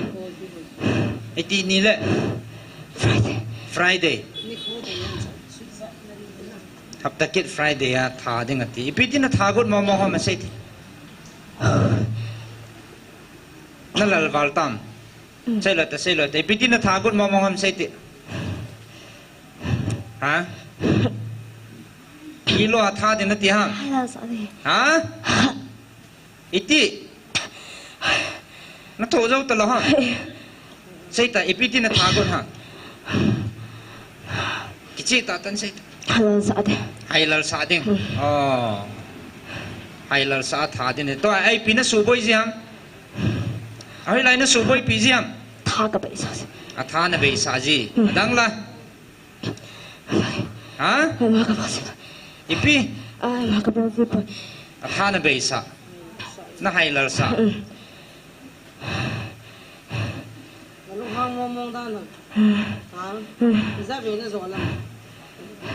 Iti ni le. Friday. Friday. Hapta kit Friday a tha ding ati. Ipi ti na tha gon mo mo ham sei ti. Na lal val tam. Hmm. Sei lo ta, sei lo ta. Ipi ti na tha gon mo mo ham sei ti. Ha? Ilo a tha ding na ti ham? Hai la sa de. Ha? Iti. Na tho jo ta lo ham? Hai. Sei ta, ipi ti na tha gon ham? Kichi ta tan sei ta. Hai lal sa de. Hai lal sa ding. Hmm. Oh. Hai lal sa tha ding. To ai pi na suboi ji ham? Hoilai na suboi pi ji ham? Tha ka bei sa ji. A tha na bei sa ji. Hmm. Adang la. Ha? Ai, ma ka ba si. Ipi? Ai, ma ka ba si pa. A tha na bei sa. Na hai lal sa. Mm. Na lunghang mong mong dan na. Mm. Ha? Mm. Iza ve na zo la.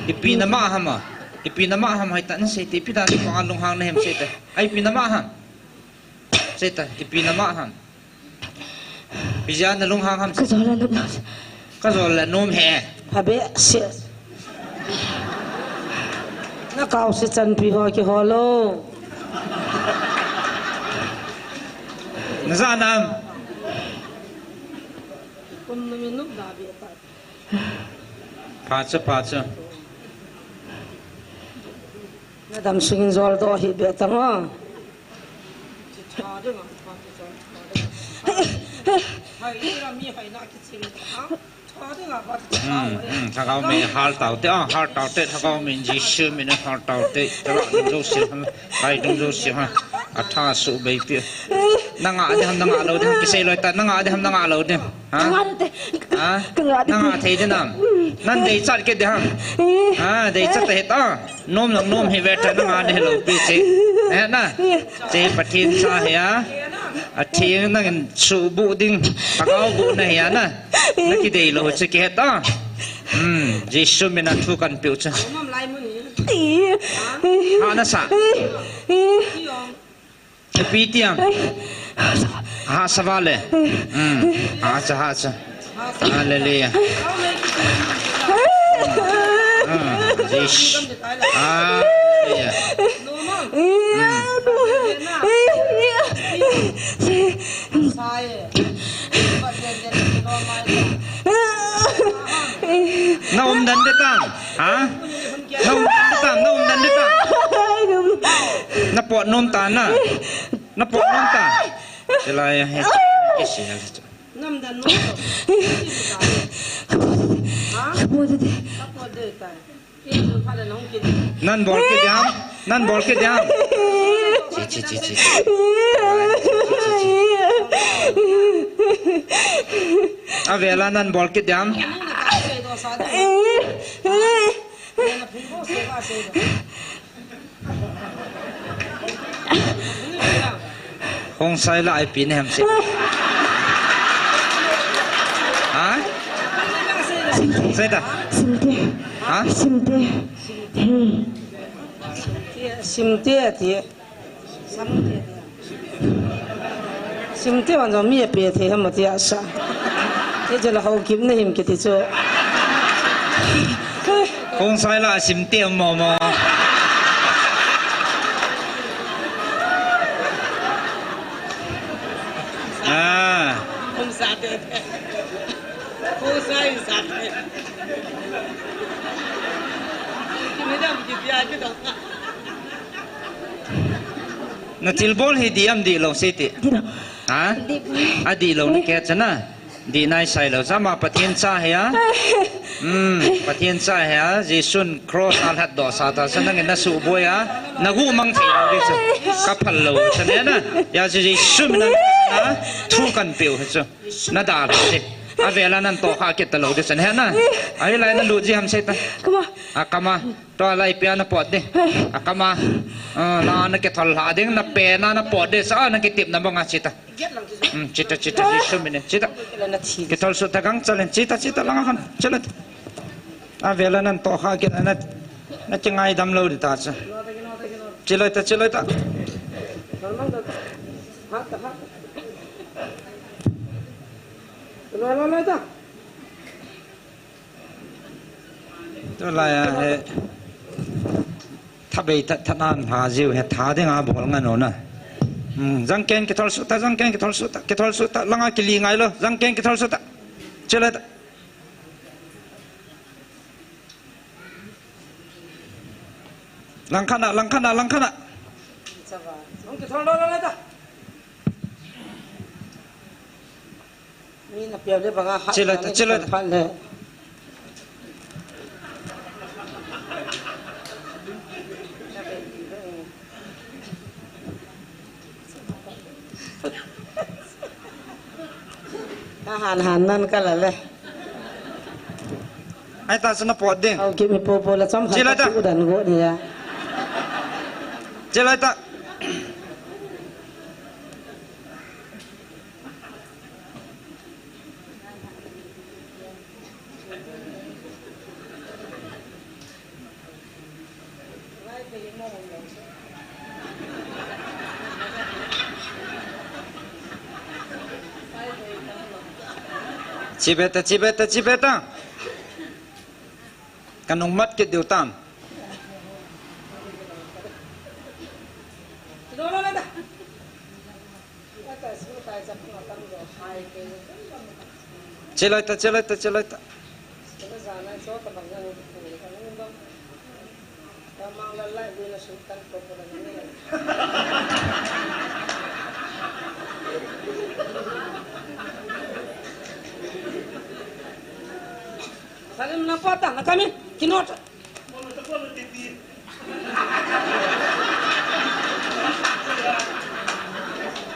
Ipi na ma ham a. Ipi na ma ham hai ta na sei ti ipi dan na lunghang na hem sei ta. Ai ipi na ma ham. Sei ta, ipi na ma ham. Ipi ja na lunghang ham. Ka jol le nom. Ka jol le nom he. Habe se. Na kau se chanpi ho ki ho lo. Na ja nam. Kum na mi nup da be ta. Pha chu, pha chu. Na dam sungin jol doh hi be tang o. Hmm, hmm, Lhagao min hal tau te, ah, hal tau te, Lhagao min Jesu min hal tau te, tala dong jo sim ha, hai dong jo sim ha, a tha su bei pi. Na nga de ham, na nga lo de ham, kisei loi ta, na nga de ham, na nga lo de ham. Ha? Ka nga de. Ha? Ka nga de. Na nga thei de nam. Nan dei chat ke de ham. Ha, dei chat he ta. Nom lang nom hi ve ta na nga de lo pi che. Eh na. Che Pathen cha he a. A theng nangin subu ding. Lhagao bu na he a na. Na kidei lo che ki he ta. Hmm, Jesu min a thu kan piu che. Ha na sa. Ipi ti ham? Ha sa va le. Hmm. Ha cha, ha cha. Hallelujah. Ah, Jesu. Hallelujah. Hmm. Na um dan de tam. Ha? Na um dan de tam, na um dan de tam. Na pot nom ta na. Na pot nom ta. Sila ya he. Kisi ya. Nam dan nom. Ha? Ka pot de. Ka pot de ta. Nan bol kit diam. Nan bol kit diam. Chi, chi, chi, chi. Avela nan bol kit diam. Hung sai la ai pi ne ham se. Ha? Sai ta. Simte. Ha? Simte. Hey. Simte ati. Simte ati. Simte wan jong mi ape thei ham ati asa. Te jela Haokip na him kiti chu. Hung sai la Simte mo mo. Ah. Hung sa te. Hung sai sa te. Ki mi dam ki pia ki dong. Na thilbol hi di am di lo sei ti. Di lo. Ha? Di. A di lo na ke chana. Di nai sai lo. Sama Pathen cha he a. Hmm, Pathen cha he a. Jesun cross a lhat doh sa ta sa nang na su boi a. Na gu mang thei lo di sa. Ka phal lo sa ne na. Ya Jesu min na. Thu kan piu he chu. Na da lo di. Avela nan to kha kit ta lo di sa ne na. Ai lai na lu ji ham sei ta. Kama. A kama. To lai pia na pot de. Akama. Ah, la na kithol la ding na pe na na pot de sa na kitip na banga chita. Hmm, chita, chita, Jesu min in. Chita. Kithol su ta gang chalen. Chita, chita, langa khan. Chalen. Avela nan to kha kit na. Na kingai dam lo di ta cha. Chilai ta, chilai ta. Lo, lo, lo ta. Tulai a he. Tha bei tha, tha nan ha jiu he tha ding a bol ngan o na. Hmm, jang ken kithol su ta, jang ken kithol su ta, kithol su ta, langa kili ngai lo, jang ken kithol su ta. Chila ta. Lang khana, lang khana, lang khana. Jang kithol lo, lo, lo ta. Chilai ta, chilai ta. Ka han han nan ka la le. Ai ta sana pot ding. Au, kimi po po la chom khan. Chilai ta. Ka tu dan go ni ya. Chilai ta. Chibeta, chibeta, chibeta. Kanung mat kit diu tam. Chilai ta, chilai ta, chilai ta. Salim na pata, na kami, kinota.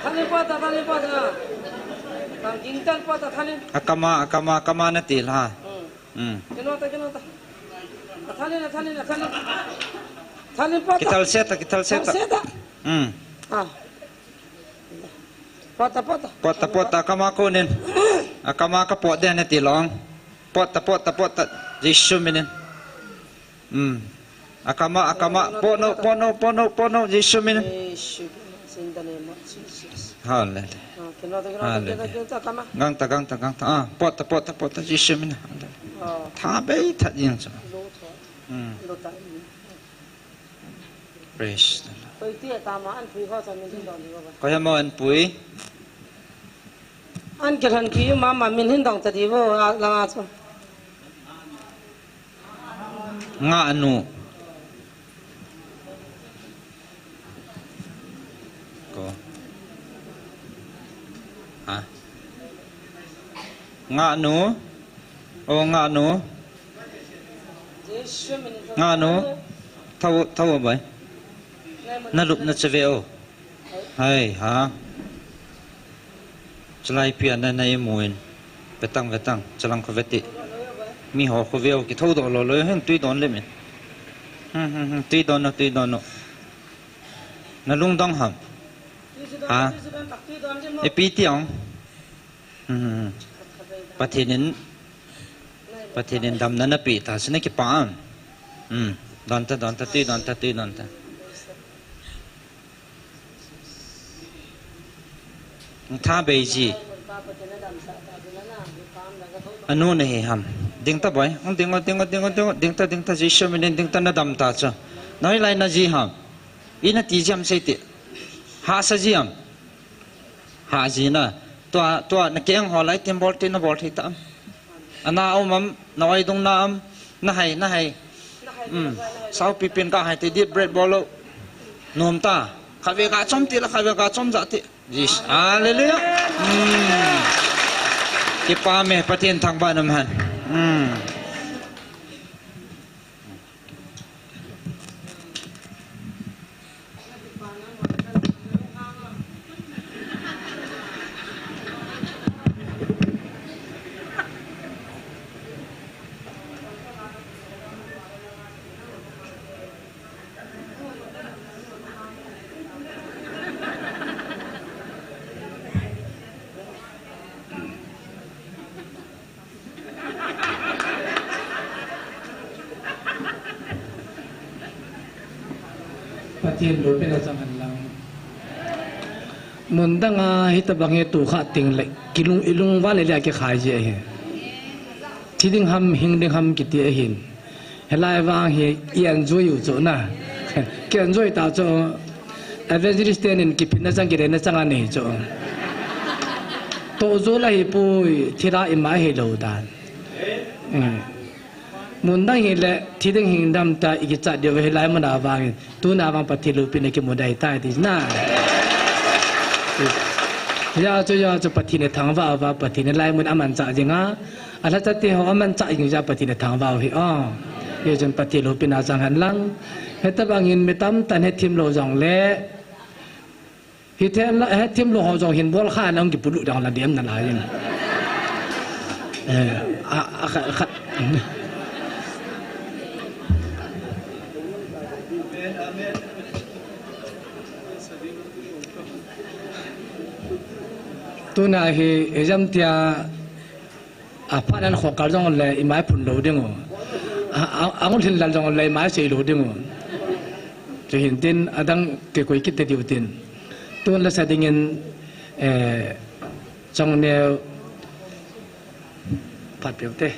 Thalin pota, thalin pota. Tang gintan pota, thalin. Akama, akama, akama na til ha. Hmm. Hmm. Kinota, kinota. Thalin, thalin, thalin. Thalin pota. Kithal seta, kithal seta. Thal seta. Hmm. Ah. Pota, pota. Pota, pota, akama konin. Akama ka pot den na tilong. Pota, pota, pota. Jesu minin. Hmm. Akama, akama, pono, pono, pono, pono, Jesu min. Jesu, in the name of Jesus. Hallelujah. Ah, kinota, kinota, Hallelujah. Kinota, kinota, akama. Gangta, gangta, gangta. Ah, pota, pota, pota, Jesu min. Hallelujah. Oh. Tha bei, tha jing cha. Lo tho. Hmm. Lo ta. Praise the Lord. Koi ti ta ma an pui ho cha min hin dong di bo ba. Koi ha mo an pui. An kiran pui mama min hin dong ta di bo, a, la nga cha. Ngahnu. Ko. Ha? Ngahnu. O Ngahnu. Ngahnu. Thao, thao bai. Na lupna chu ve o. Hai, ha. Chulai pia na na imu in. Vetang, vetang. Chulang kho veti. Mi ho kho ve o, kithou doh lou lou hen tui don le min. Hmm, hmm, hmm. Tui don no, tui don no. Na lungdong ham. Ha. Ipi ti ong. Hmm, hmm, hmm. Pathen in, Pathen in damna na pe ta, sina kipa am. Hmm. Don ta, don ta, tui don ta, tui don ta. Tha bei ji. Anu na hi ham. Ding ta bai. Ding, ding, ding, ding, ding ta, ding ta, Jesu min in ding ta na dam ta chu. Noi lai na ji ham. Ina ti ji am sei ti. Hahsa ji am. Hah ji na. Tua, tua na keng ho lai tin bol tin na bol thei ta am. Ana um am, na oi dung na am, na hai, na hai. Um, sau pi pin ka hai te deep breath bol lo. Nom ta. Kha ve ka chom ti la, kha ve ka chom ja ti. Yes. Hallelujah. Um. Kipa me, Pathen thangvah in um hen. Um. Pathen loupina chang hen lang. Mun dang a hitabang hi tu kha ting le, kilung, ilung val le kikhai ji ahi. Thi ding ham, hing ding ham kiti ahin. Hilai vang hi i enjoy u chu na. Ki enjoy ta chu. Evangelist ten in kiphinna chang, kidenna chang anei chu. Toh jol ahi poi, thi la ima hi lou dan. Hmm. Mun dang hi le, thi ding hing dam ta i kichat diu ve hilai mun a vang in. Tuna vang Pathen loupina kimu dai tai ti na. Hijeh chun, hijeh chun Pathen in thangvah uva, Pathen in lai mun amanchah jing a. Alhacha te ho amanchah jing jeh a Pathen in thangvah u hi o. Hijeh chun Pathen loupina chang hen lang. Hitabang in mi tamtah in hethem lou jong le. Hithem la, hethem lou ho jong hin bol kha nang kipulut dang la dem na lai in. Eh, a, a, kha, kha. Tuna hi, ijam tia, aphat nan khokal jong le, imai phun lou ding u. A, a, angul hin lal jong le, imai sei lou ding u. Chu hin tin, adang kikoi kit te diu tin. Tun la sa ding in, eh, chong neo, phat peu te.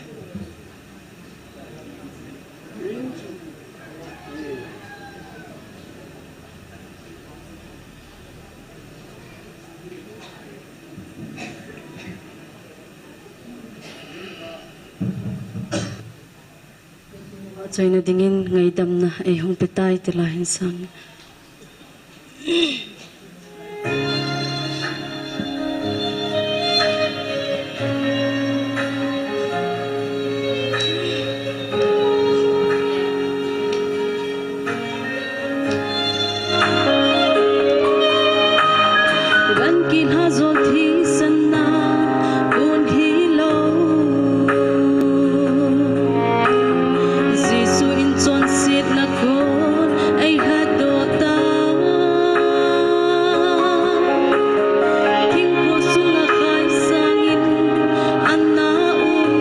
Chaina dingin ngaidamna eihung petai ti la hin sang. Gan kilha jol thisan na kon hilou. Jesu in chonsetna kon ei hatdoh ta. Thingkho sunga khai sangin ana um.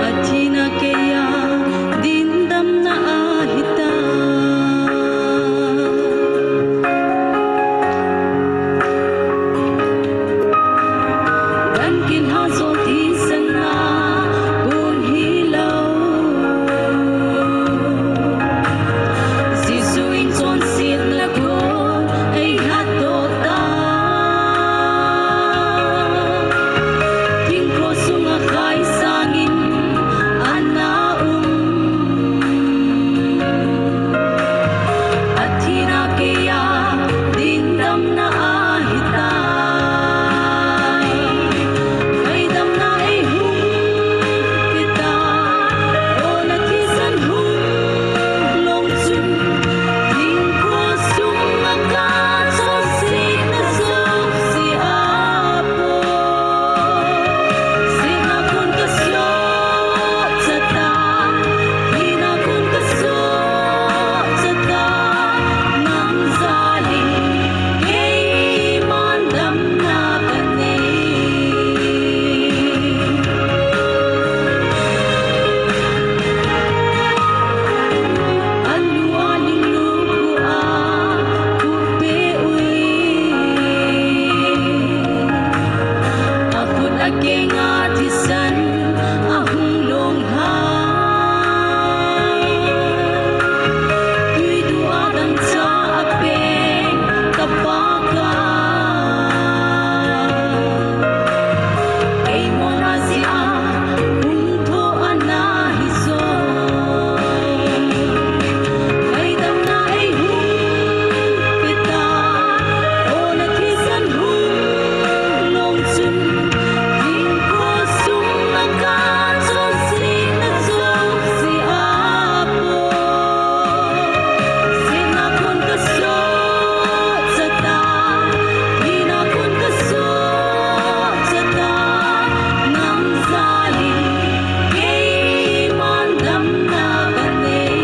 Athina keiya ding damna ahi ta. Gan kilha jol thisan na kon hilou. Jesu in chonsetna kon ei hatdoh ta. Thingkho sunga khai sangin Kenga thisan ahung long hai. Tui tua dangcha apen ka Pakai. Keimona jeh a hung tho ana hi jo. Ngaidamna ei hung peta, ona thisan hung long chun, hing khosung na ka chonsetna jouse a po. Setna kon ka soh chata, thina kon ka soh chata, nang jal in keiman damna ka nei.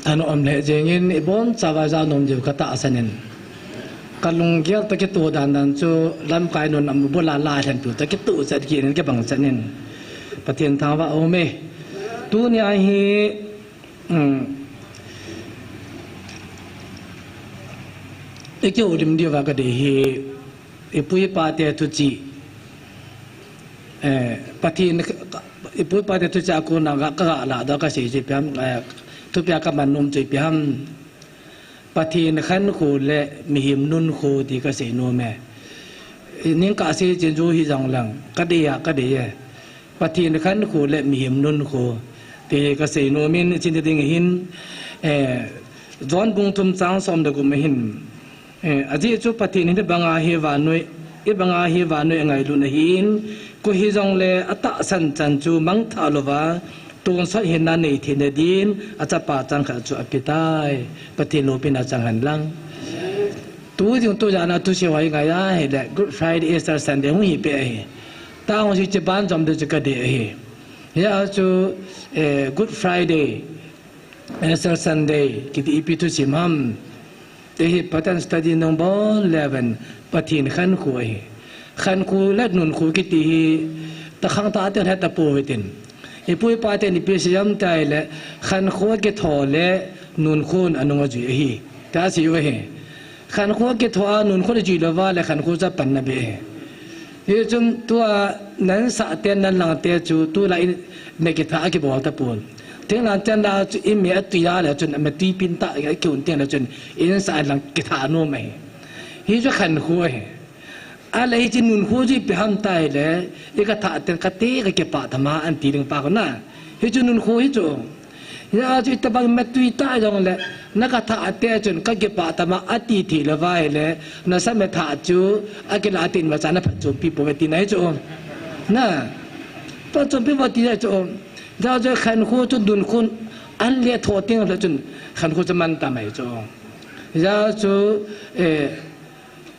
Thanom le jingin ibon chauva ja nom diu ka tahsan in. Ka lunggel toh kitoh dan dan chu lamkai nun amu bula la hen tu toh kitoh chat kit in kibang chan in. Pathen thangvah aume. Tunia hi, um, i kihoulim diuva ka dei hi, i pu i pa te thuchih, eh, Pathen, i pu i pa te thuchih a kona ka, ka ga lah doh ka sei chu ipi ham, eh, thupi a ka man nom chu ipi ham. Pathen khankho le mihem nunkho ti ka sei nom e. Ning kah sei chen chu hi jong leng, ka dei a, ka dei e. Pathen khankho le mihem nunkho ti ka sei nom in, chin ding hin, eh, John bung thum chang som le gup a hin, eh, ajeh chu Pathen in hibanga hi vannoi, hibanga hi vannoi angailut ahin, koi hijongle atahsan chan chu mangthah louva, tonsot hinna nei theina din, achapa changkhat chu apetai. Pathen loupina chang hen lang. Tu jing tu jana thusei ho i ngai a hile, Good Friday, Easter Sunday hung hi peh ahi. Tang ho si che ban jom de chu ka dei ahi. Hia chu, eh, Good Friday, Easter Sunday, kiti ipi thusim ham. Te hi Pathen study nung bol le ven Pathen khankho ahi. Khankho le nunkho kiti hi, ta khangthah ten het ta pou hitin. I pu i pa ten ipi sei ham ti le, khankho kitho le nunkho anung ajui ahi. Ta sei u ahi. Khankho kitho a nunkho le jui louva le khankho chu apan na be. Hichun tua nan sah te nan lang te chu tulai in na kitha a kibol tapon. Thinglhang chan la chu i mi atui a le chun, mi tui pin ta, a kiun teng le chun, in sah lang kitha nom ahi. Hichu khankho ahi. Ahile hiche nunkho chu ipi ham ti le, i ka thah teng ka te ka kipah tama an ti ding pa ko na. Hichu nunkho hichu. Hia chu itobang mi tui ta jongle, na ka thah te chun ka kipah tama ati thei louva ahile, na sa mi thah chu, akilah tin vacha na phatchompi pou ve tina hichu. Na, phatchompi pou tina hichu. Hia chu khankho chu nunkho an le tho teng le chun, khankho chu man ta mai chu. Hia chu, eh,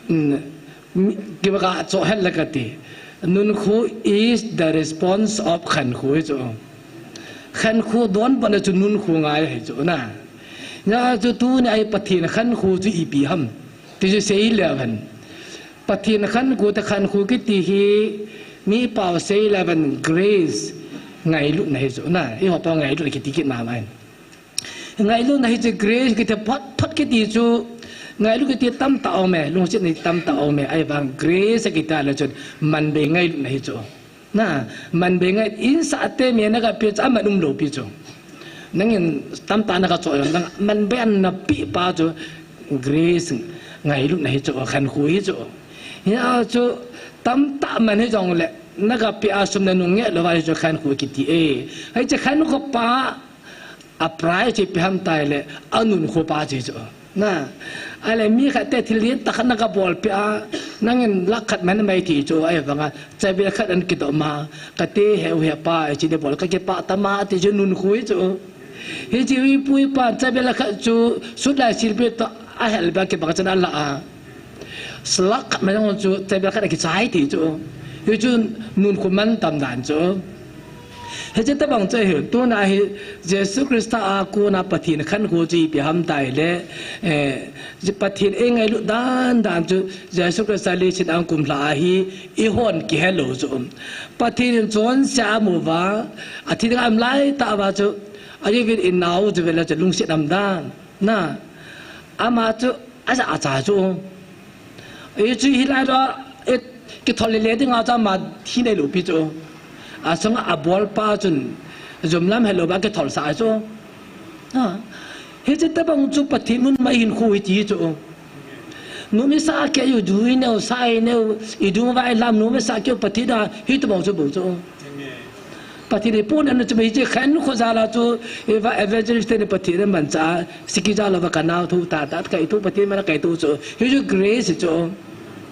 Kibaka cho hel la kati. Nunkho is the response of khankho hi chu. Khankho donbutna chu nunkho ngai ahi chu na. Hijeh chun tuni a hi Pathen khankho chu ipi ham ti chu sei le hen. Pathen khankho te, khankho kiti hi mi pao sei le hen grace, ngailutna hi chu na. Eiho pao ngailutna kiti kit mama in. Ngailutna hi chu grace kiti, phot phot kiti chu, ngailut kiti tamtah aume, lungsetna tamtah aume, ahivang grace kiti le chun manbei ngailutna hi chu. Na, manbei ngai, insah te mi na kape chu aman umlou pi chu. Nangin tamtah na kachoh jong, nang manbei ana pe pa chu grace, ngailutna hi chu, khankho hi chu. Hia chu tamtah man hijongle na kape a sum nanung nge lou va hi chu khankho kiti e. Hiche khankho pa a prize chu ipi ham tile, anunkho pa chu chu. Na, ahile mi khat te thil ding tah khat na kabolpeh a, nangin lakh khat man mai ti chu, ahivanga chavil khat ana kidoh ma, kate heu he pa, hiche ding bol kakipah tama ti chu nunkho hi chu. Hiche ipu ipa chavil khat chu sut lai silpi toh ahel ba kibang chan ala a. Lakh khat man jong chu chavil khat akichai ti chu. Hichu nunkho mantam dan chu. Hiche tobang chu ahi, tuna hi Jesu Christa a kona Pathen khankho chu ipi ham tile, eh, Pathen eingailut dan dan chu Jesu Christa leiset a kum lha a hi eihon kihelou chu. Pathen in chonse a amu uva, athi dinga aum laitah uva chu, ajeh uvin inao chu vele chu lungset um dan. Na, ama chu ajah acha chu. Hichu hilai toh, eh, kithol le le dinga chu ama thi nailou pi chu. Asunga abolpa chun jumlam helouva kitholsah chu. Hiche tobang chu Pathen mun ma hinkho hi ti chu. Nom isah kei u, du ineo, sa ineo, idung uva ilam, nom isah kei u Pathen a, hitobang chu bou chu. Pathen in pon ana chu hiche khankho jal a chu, eva evangelist teni Pathen in manchah a, siki jal uva kanao thou tah tah kaithou Pathen mana kaithou chu. Hichu grace chu.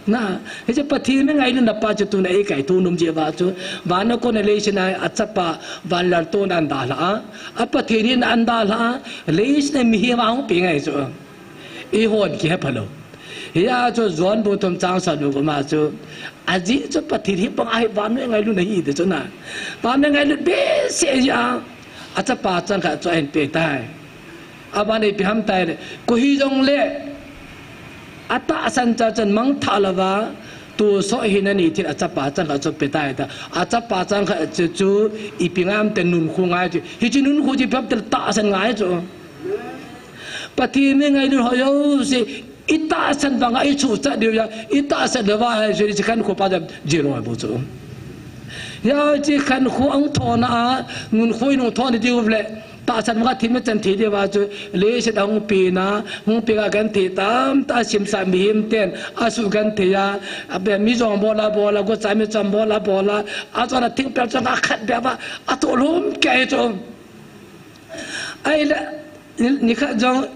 Na, hiche Pathen mi ngailutna pa chu tuna eikaithou nom jeh uva chu. Vana kona leiset a achapa vanlaltouna ana dalhah a. A Pathen in ana dalhah a. Leiset a mihem ahung peng ahi chu. Eihon kihephalou. Hia chu John bung thum chang somgup ma chu. Ajeh chu Pathen hi banga hi vannoi ngailutna ahi ti chu na. Vannoi ngailut behseh jeh a. Achapa changkhat chu ahin peh tai. Aban ipi ham tile, koi hijongle atahsan cha chan mangthah louva, tohsoh hina nei thil achapa changkhat chu pe tai ta. Achapa changkhat chu, chu ipi ngam te, nunkho ngai chu. Hiche nunkho chu ipi ham tile tahsan ngai chu. Pathen mi ngailut ho jouse, itahsan banga ichuhchat diu a, itahsan louva hiche khankho pa jong jilou bou chu. Hiche khankho ahung thona a, nunkho inung thon diu le, tahsan banga thim ichan thei diuva chu, leiset a hung pena, hung peng a genthei tamtah asimsa mihem ten asuh genthei a, abe mi jong bol a bol a, gocha mi jong bol a bol a, achon a thingpel jong akhat beh uva, atoh lhom kei chu. Ahile, nikhat jong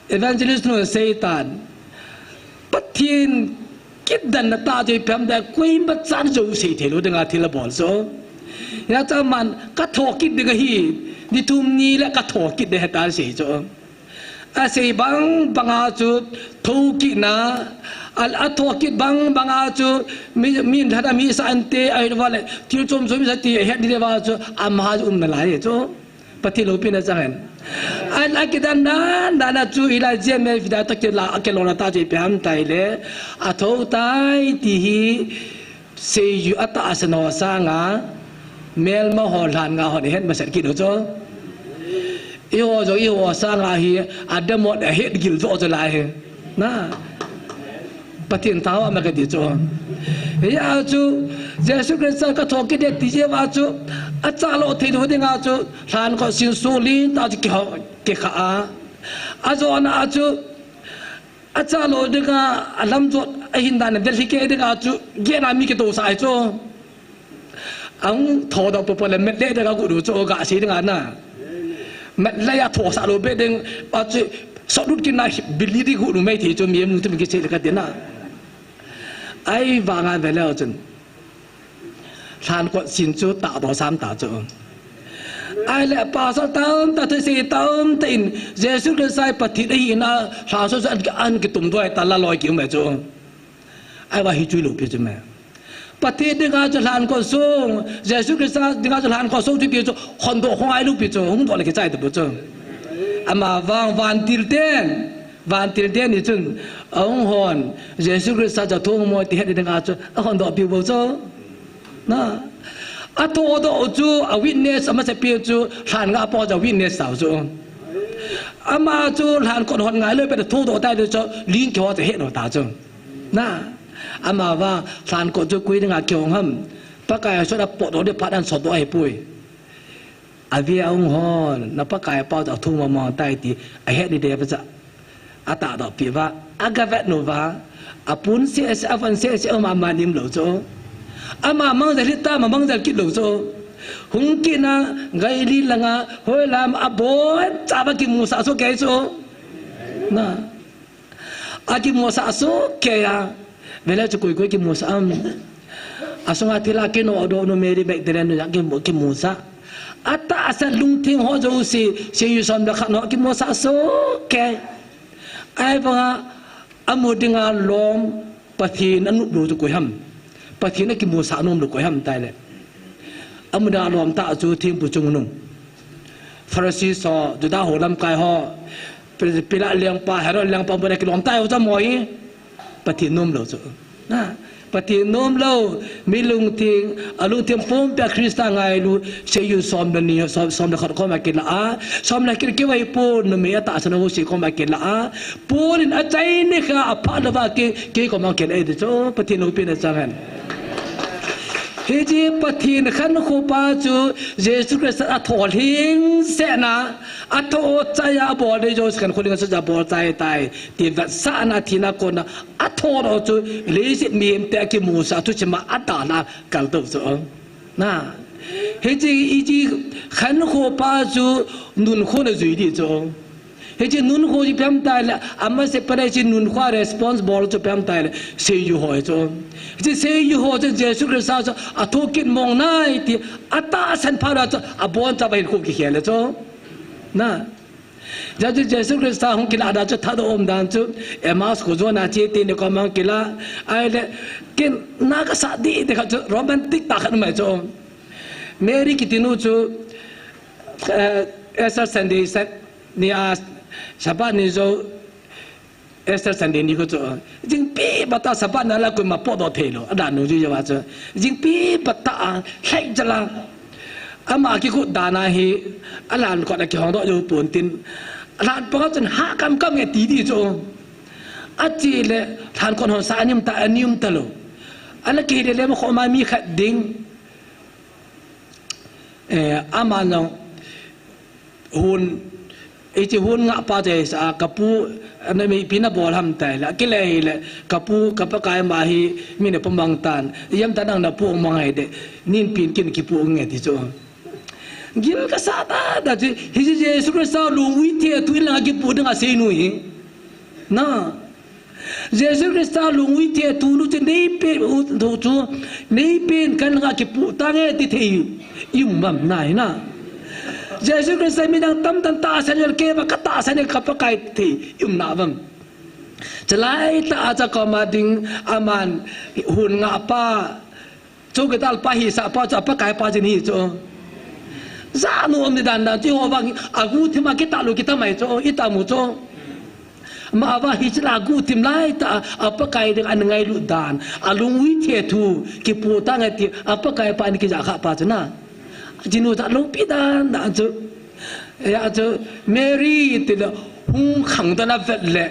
evangelist nu seitan, Pathen kitdanna tah chu ipi ham tile, koimachan jou sei theilou dinga thil abol chu. Hia chu aman, katho kit ding ahi, ni thum ni le katho kit ding ahi tia asei chu. Asei bang banga chu, thokitna, a, atho kit bang banga chu, mi, min lhana mi sa ante, ahilouva le, thil chom chom sa ti ahet diuva chu, ama umna lai chu. Pathen loupina chang hen. A, akidan dan dan a chu hilai G M F F D toh kila, akilona tah chu ipi ham tile, athou tai ti hi, seiju atahsan ho sanga, melma ho lhan nga hon ahet masat kit u chu. Eiho jong eiho sanga hi, adamot ahet gil jo chu lai hi. Na, Pathen thao ama kati chu. Hia chu, Jesu Christa katho kit e ti jeh uva chu, achalo theilou dinga chu, lhankot sin sung lentah chu kiho, kikha a. Ajona a chu, achalo dinga, alamjot, ahin dan a Delhi kei dinga chu, gena mi kitousah ahi chu. Ahung thodoh popo le, metlei dinga gu du chu, gasei dinga na. Metlei a thosah lou be ding, achu, sotlut kit na, bili di gu du mei thei chu, mi mu thum kisei le katina. Ahivanga veleu chun. Lhankot sin chu tahdoh sam ta chu. Ahile pastor tamtah, thusei tamtah in, Jesu Christa hi Pathen ahina, lhaso chu an, an kitum doh ta, laloi kium e chu. Ahivang hichu lou pi chu me. Pathen dinga chu lhankot sung, Jesu Christa dinga chu lhankot sung chu ti chu, hondoh khongai lou pi chu, hungdoh le kichai tabou chu. Amavang vantil ten, vantil ten ni chun, ahung hon, Jesu Christa chu athong mo ti het dinga chu, ahondoh piu bou chu. Na, athodoh chu, a witness, amasapen chu, lhan ngah pa chu a witness tau chu. Ama chu, lhankot hon ngai lou pet athodoh tai chu, ling kiho chu ahet lou ta chu. Na, amavang, lhankot chu koi dinga kihong ham. Pakai a sot a potdoh ding phat an sotdoh ahipoi. Ave a hung hon, na Pakai pa chu athong mama tai ti, ahet ni de pa cha. Atahdoh pi uva, agavet nu uva, apun sese, avon sese, ama man im lou chu. Ama mangjal hita, ama mangjal kit lou chu. Hung kit na, Galil langa, hoilam, abon chauva kimusah soh kei chu. Na. Akimusah soh kei a. Vele chu koi koi kimusah am. Asunga thil a kinodoh nu Mary Magdalene nu jong kimu-, kimusah. Atahsan lungtheng ho jouse, seijui som le khat ho kimusah soh kei. Ahivanga, amu dinga lom, Pathen anop lou chu koi ham. Pathen akimusah nom lou koi ham tile. Amu dinga lom tah chu thempu chungnung. Pharisee ho, Juda ho lamkai ho, Pi-, Pilat lengpa, Herod lengpa, amu dinga kilom tah ho chu amaho hi. Pathen nom lou chu. Na, Pathen nom lou, mi lungtheng, alungtheng pumpi a Christa ngailu, seijui som le ni, som, som le khat koma kilah a, som le khat kivai pon, numei atahsan ho jouse koma kilah a, Paul in achaini kha aphat louva kei, kei koma kilah e ti chu, Pathen loupina chang hen. Hiche Pathen khankho pa chu Jesu Christa atho lhingsetna, atho chaiya abol ding jouse khankho lhingsetna abol chai tai, ti vetsahna thina kona athodoh chu leiset mihemte akimusah thuchima adalha kaltou chu. Na, hiche, hiche khankho pa chu nunkho na jui ding chu. Hiche nunkho chu ipi ham tile, amasa pen a hiche nunkho a responsible chu ipi ham tile, seijui ho chu. Hiche seijui ho chu Jesu Christa chu atho kit mong nai ti, atahsan phat uva chu, abonchauva hinkho kikhel le chu. Na. Hijeh chun Jesu Christa hung kilah dan chu, thadoh um dan chu, Emmaus kho jona che teni koma hung kilah, ahile, ken na kasah ding ti khat chu, romantic tah khat um ahi chu. Mary kiti nu chu, eh, Easter Sunday, Sun-, ni a, Sabbath ni jou, Easter Sunday ni kho chu, jingpi bata Sabbath na la koima potdoh thei lou, adan nu jou jouva chu, jingpi bata a, lhai jala, ama kigot dan a hi, alhankot a kihongdoh jou pon tin, alhan panga chun ha kamkam nge ti ding chu, achele, lhankot hon sa anim ta, anim talou, ana kihile le ma kho ma mi khat ding, eh, ama jong, Hon, hiche hon ngah pa chu ahi sa a, kapu, ana mi ipi nabol ham tile, akile hile, kapu, ka Pakai ama hi, mi napu mang tan, ijemtia nang napu mang ahi de, nin pen ken kipu nge ti chu. Gil kasah tah tah chu, hiche Jesu Christa lungui thethu in lang akipu dinga asei nu hi. Na. Jesu Christa lungui thethu nu chu neipen u thu chu, neipen kalanga kipu tange ti thei i um mam nai na. Jesu Christa midang tamtah in tahsan jong kei vang katahsan e ka Pakai ti thei i um na vang. Chulai tah a chu koma ding aman hon ngah pa, chowkidar pa hisah pa chu a Pakai pa jin hi chu. Janu um ni dan dan chu ho vang aguhthim a kitah lou kitam ahi chu, itam u chu. Ama vang hiche la aguhthim lai tah a, a Pakai ding ana ngailut dan, alungui thethu, kipu tange ti, a Pakai pa ana kijah khah pa chu na. Jinu jat loupi dan dan chu. Hijeh chun Mary tile hung khangdoh na vet le,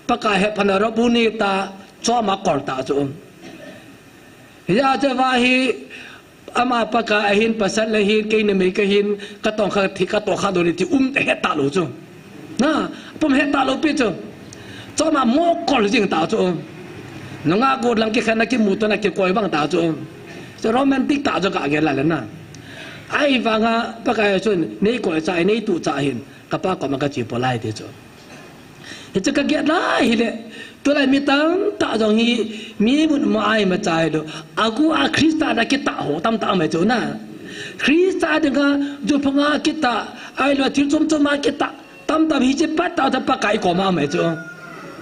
Pakai hepha na Rabboni ta, choma kol ta chu. Hijeh chun va hi, ama Pakai ahin, pasal ahin, kei numei kahin, katong kha thi, katong kha doni ti um te het talou chu. Na, pum het talou pi chu. Choma mo kol jing ta chu. Nungah got lang kikhen na kimuto na kikoi vang ta chu. Chu romantic tah chu kagel lai le na. Ahivanga Pakai chun, neikoi cha, neituh cha hin, kapa koma kache poi lai ti chu. Hichu kagel lai hile, tulai mi tamtah jong hi, mi mut ma ai ma chai lou. Agu a Christa na kitah ho tamtah mai chu na. Christa dinga, juphanga kitah, ahilou thil chom chom a kitah, tamtah hiche pat tah tah Pakai koma mai chu.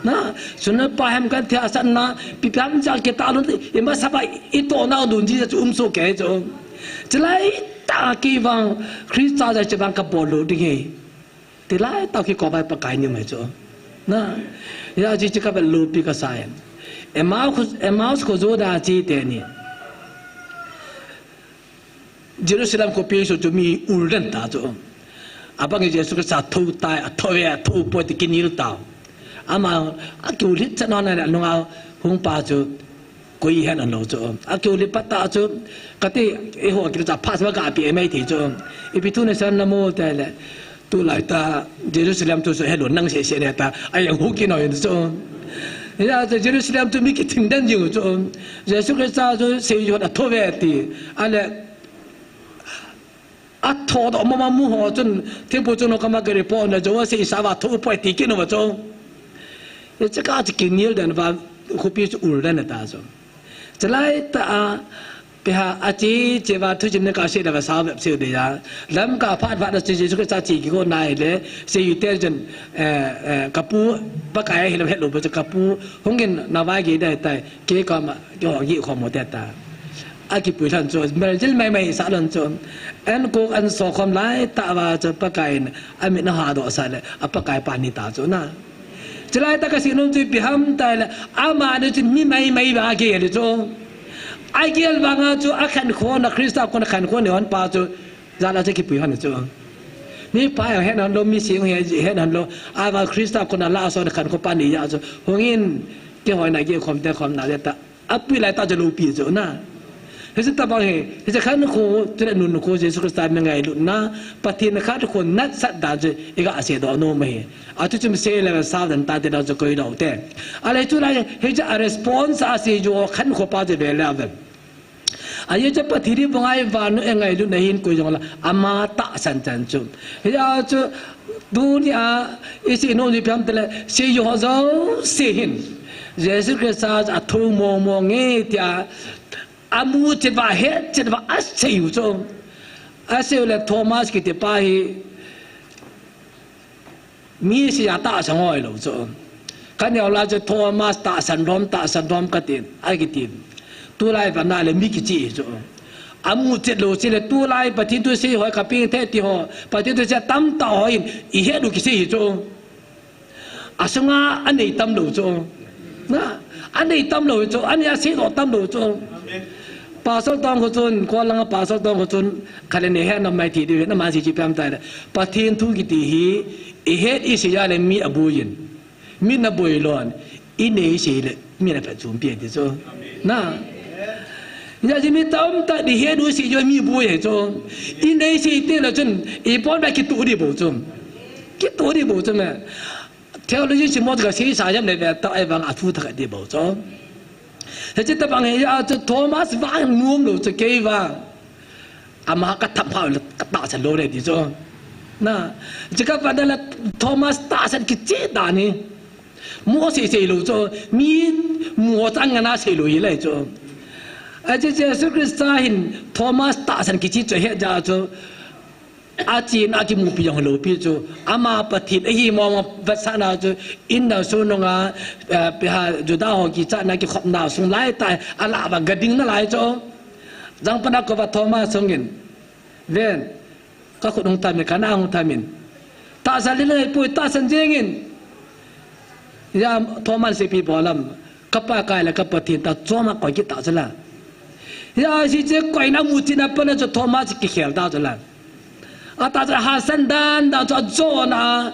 Na, suna pa hem kan thia san na, pi pam ja ke ta lun, i ma sa ba i to na dun ji chu um so ke chu. Chilai ta ki vang, Christa ja chi vang ka bol lo ding he. Tilai ta ki ko bai Pakai ni mai chu. Na, ya ji chi ka ba lo pi ka sa em. Emmaus, Emmaus ko jo da chi te ni. Jerusalem khopi chu chu mi ul den ta chu. Abang Jesu Christa tho tai, a tho ve, a tho poi ti kinel ta. Ama, a kiu lit chan na na nunga hung pa chu koi hen an lo chu. A kiu lit pa ta chu, ka ti, e ho ki cha pha sa ka pi e mai ti chu. I pi tu ne san na mo te le. Tulai ta Jerusalem tu chu hello nang se se ne ta, a yang hu ki no yin chu. Ya chu Jerusalem tu mi ki thing den jing chu. Jesu Christa chu se yo a tho ve ti. A le a tho do ma ma mu ho chun thingpu chun ho ka ma gari po na jo se sa va tho poi ti ki no va chu. Ya chu ka chi ki nil den va khopi chu ul den ta chu. Chilai ta a Pi ha, a chi, chi va thu chin ne ka se da va sa ve se de ya. Lam ka phat va da chi Jesu Christa chi ki ko nai le, se yu te jen, eh, eh, ka pu, Pakai hi lam het lo ba ka pu, hung in na vai gi dai tai, ke ka ma, ke ho gi kho mo te ta. A ki pui lhan chu, mel jil mai mai sa lhan chu. An ko an so khom lai ta va chu Pakai in, a mi na ha do sa le, a Pakai pa ni ta chu na. Chilai ta ka si nung chu pi ham tai le, ama ni chu mi mai mai va ke le chu. A gel vanga chu a khan kho na Christa ko na khan kho ni hon pa chu. Za la che ki pui hon chu. Mi pa ya hen hon lo, mi sing he, hen hon lo. A va Christa ko na la so na khan kho pa ni ya chu. Hung in ke hoi na ge khom te khom na le ta. A pui lai ta chu lo pi chu na. Hiche tabang hi, hiche khan kho, chule nun kho Jesu Christa mi ngailutna, Pathen khat kho nat sat dan chu i ga se do nom hi. A chu chum se le sa dan ta te da chu koi do te. A le chu lai, hiche a response a se jo khan kho pa chu ve le a ve. A ye chu Pathen hi bu ngai va nu e ngailutna hin koi jong la, ama tahsan chan chu. Hia chu, tuni a, i si nom ni piam te le, se jo ho jouse hin. Jesu Christa a thu mo mo nge tia, a mu chet va het chet va a sei u chu. A sei u le Thomas kiti pa hi mi si ya tahsan ngoi lo chu. Ka neo la chu Thomas tahsan dom, tahsan dom ka tin, a ki tin. Tulai va na le mi kichi chu. A mu chet lo si le tulai Pathen thu sei hoi ka ping the ti ho. Pathen thu sei tam ta ho in i het u kisei hi chu. A sunga a nei tam lo chu. Na, a nei tam lo chu, a nei a sei lo tam lo chu. Pastor tong kho chun, ko langa pastor tong kho chun, khale ne he na mai ti di na ma si chi pam ta le. Pathen thu kiti hi, i het i sei ya le mi a bui in. Mi na bui lon, i nei sei le, mi na pha chum pi ti chu. Na. Ya ji mi tam ta di het u sei yo mi bui he chu. I nei sei te la chun, i pon ba ki tu di bo chu. Ki tu di bo chu me. Theology si mo ka si sa jam le ve ta ai vang a thu tha ka di bo cho. He chi ta bang he ya chu Thomas vang nuam lo chu kei vang. Ama ka tham pha le ka tahsan lo le di cho. Na, chi ka va da la Thomas tahsan ki chi da ni. Mo sei sei lo cho. Mi mo chang na sei lo i le cho. A chi Jesu Christa hin Thomas tahsan ki chi cho he ja cho. A chin a kimupi jong lo pi chu. Ama Pathen ahi mong vetsahna chu. In na su nunga, eh, pi ha Juda ho kichatna kikhopna sung lai tai. A la va ga ding na lai chu. Jang pana ko va Thomas sung in. Ven. Ka khut hung thamin, ka na hung thamin. Tahsan le le pui tahsan jeng in. Ya Thomas se pi bolam. Ka Pakai le ka Pathen ta choma koi ki ta chu la. Ya si che koi na mu chi na pa na chu Thomas ki khel ta chu la. A ta chu ha san dan da chu a jo na.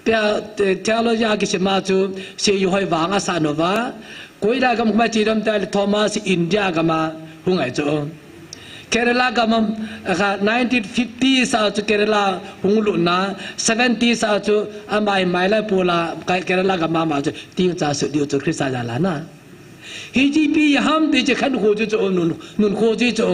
Pia, eh, theology a kisima chu se yu hoi vang a sa no va. Koi da gam kuma chi dam ta le Thomas India gam a hung ai chu. Kerala gam a, kha nineteen fifty sa chu Kerala hung lut na, seventy sa chu amai mai la pula Kerala gam a ma chu ting cha su diu chu Christa ja la na. Hi chi pi ham ti chi khan kho chu chu nun, nun kho chi chu.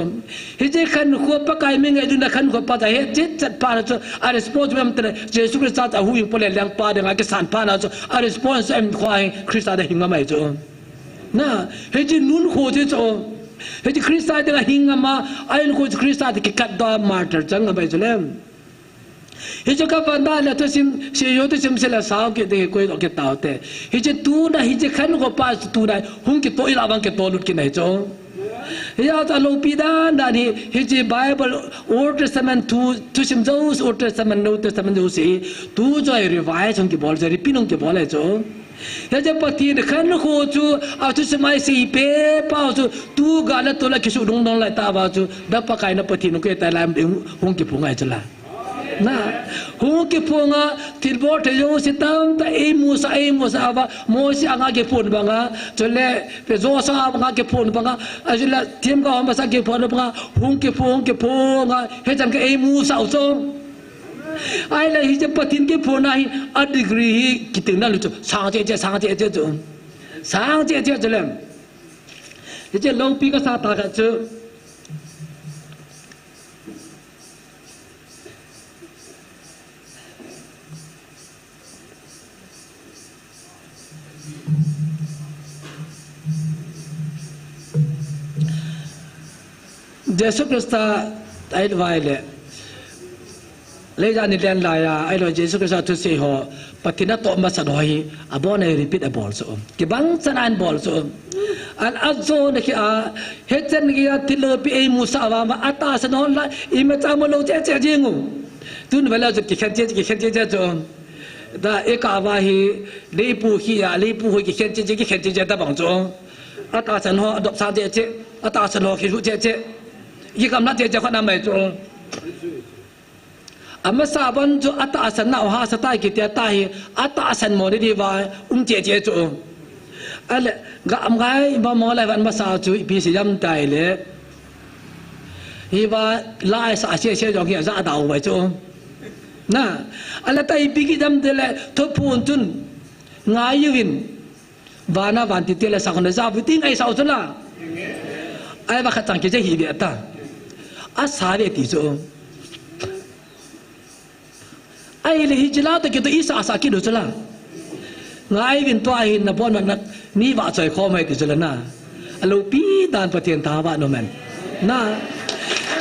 Hi chi khan kho Pakai mi ngai dun na khan kho pa ta he chi chat pa chu a response mem te Jesu Christa ta hu yu pole lang pa de nga ke san pa na chu a response em kho ai Christa da hing mai chu. Na, hi chi nun kho chi chu. Hi chi Christa da hing ma ai kho Christa da ki kat da martyr chang mai chu lem. Hichu ka vana le thusim, seiho thusim sela sao kit ding hi koi doh kit taute. Hichu tuna hichu khankho pa chu tuna hung kitoh ila vang kitoh lut kit nahi chu. Hia chu alopi dan dan hi, hichu Bible Old Testament thu, thusim jouse, Old Testament, New Testament jouse hi, tu chu revise hung kibol, chu repeat hung kibol ahi chu. Hichu Pathen khankho chu, athusim a isei pepa chu, tu ga le tol a kisuh dungdung lai tauva chu, na Pakai na Pathen hung kit tai lai hung, hung kiphong ahi chu la. Na, hung kiphong a, thilbol thei jouse tamtah eimusah, eimusah uva, Mose anga kiphong banga, chule, Joshua anga kiphong banga, achule, themgao masa kiphong banga, hung kiphong, kiphong a, hichan gei eimusah u chu. Ahile hiche Pathen kiphongna hi, a degree hi, kiting na lu chu, sang cheh cheh, sang cheh cheh chu. Sang cheh cheh chu le. Hiche loupi kasa tah khat chu. Jesu Christa ahilou vai le, leiset a ni len lai a, ahilou Jesu Christa thusei ho, Pathen atoh masat ho hi, abon a repeat abol chu. Kibang chan a abol chu. An ajona khi a, hichan gei a thil loupi eimusah uva, atahsan ho la, imacha mu lou cheh cheh jing u. Tun vele chu kikhen cheh, kikhen cheh cheh chu. Da, ikah uva hi, leipu khi a, leipu ho kikhen cheh cheh, kikhen cheh cheh tabang chu. Atahsan ho, adop sang cheh cheh, atahsan ho, kisu cheh cheh. Kigamla cheh cheh khat na mai chu. Amasa bon chu atahsan na, o hahsa tai kiti a ta hi, atahsan mo ni diuva, um cheh cheh chu. Ale, ga am gai, ba mo lai van masa chu, ipi sei ham tile. Hiva, lai sa se se jong hi, aja dau vai chu. Na, ale ta ipi kit ham tile, thuphon chun, ngai uvin. Vana vantil te le sakhona ja vu ting ahi sao chu la. Ahivang khat chang kija hi ve ta. Asa ve ti chu. Ahile hiche la toh kitoh isa asa kit u chu la. Ngai uvin tua hin nabon na ni vahchoi khom ahi ti chu la na. Aloupi dan Pathen thangvah in um hen. Na.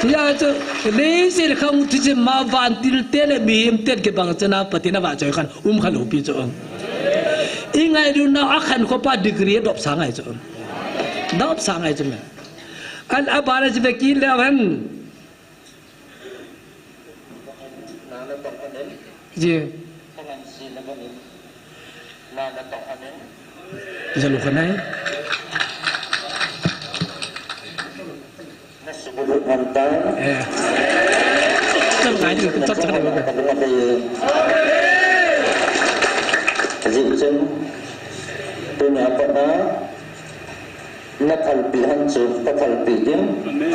Hia chu, leiset khang thusim a vantil te le mihem ten kibang chan a Pathen avahchoi khan um kha loupi chu. I ngailutna a khankho pa degree dop sang ahi chu. Dop sang ahi chu me. Al abana ji ve kit leu hen. Ji. Jalu khanai. Eh. Chal ngai di, chal chal ngai. Ji chen. Tuni a pat na. Na thalpi hon chu ka thalpi ding. Amen.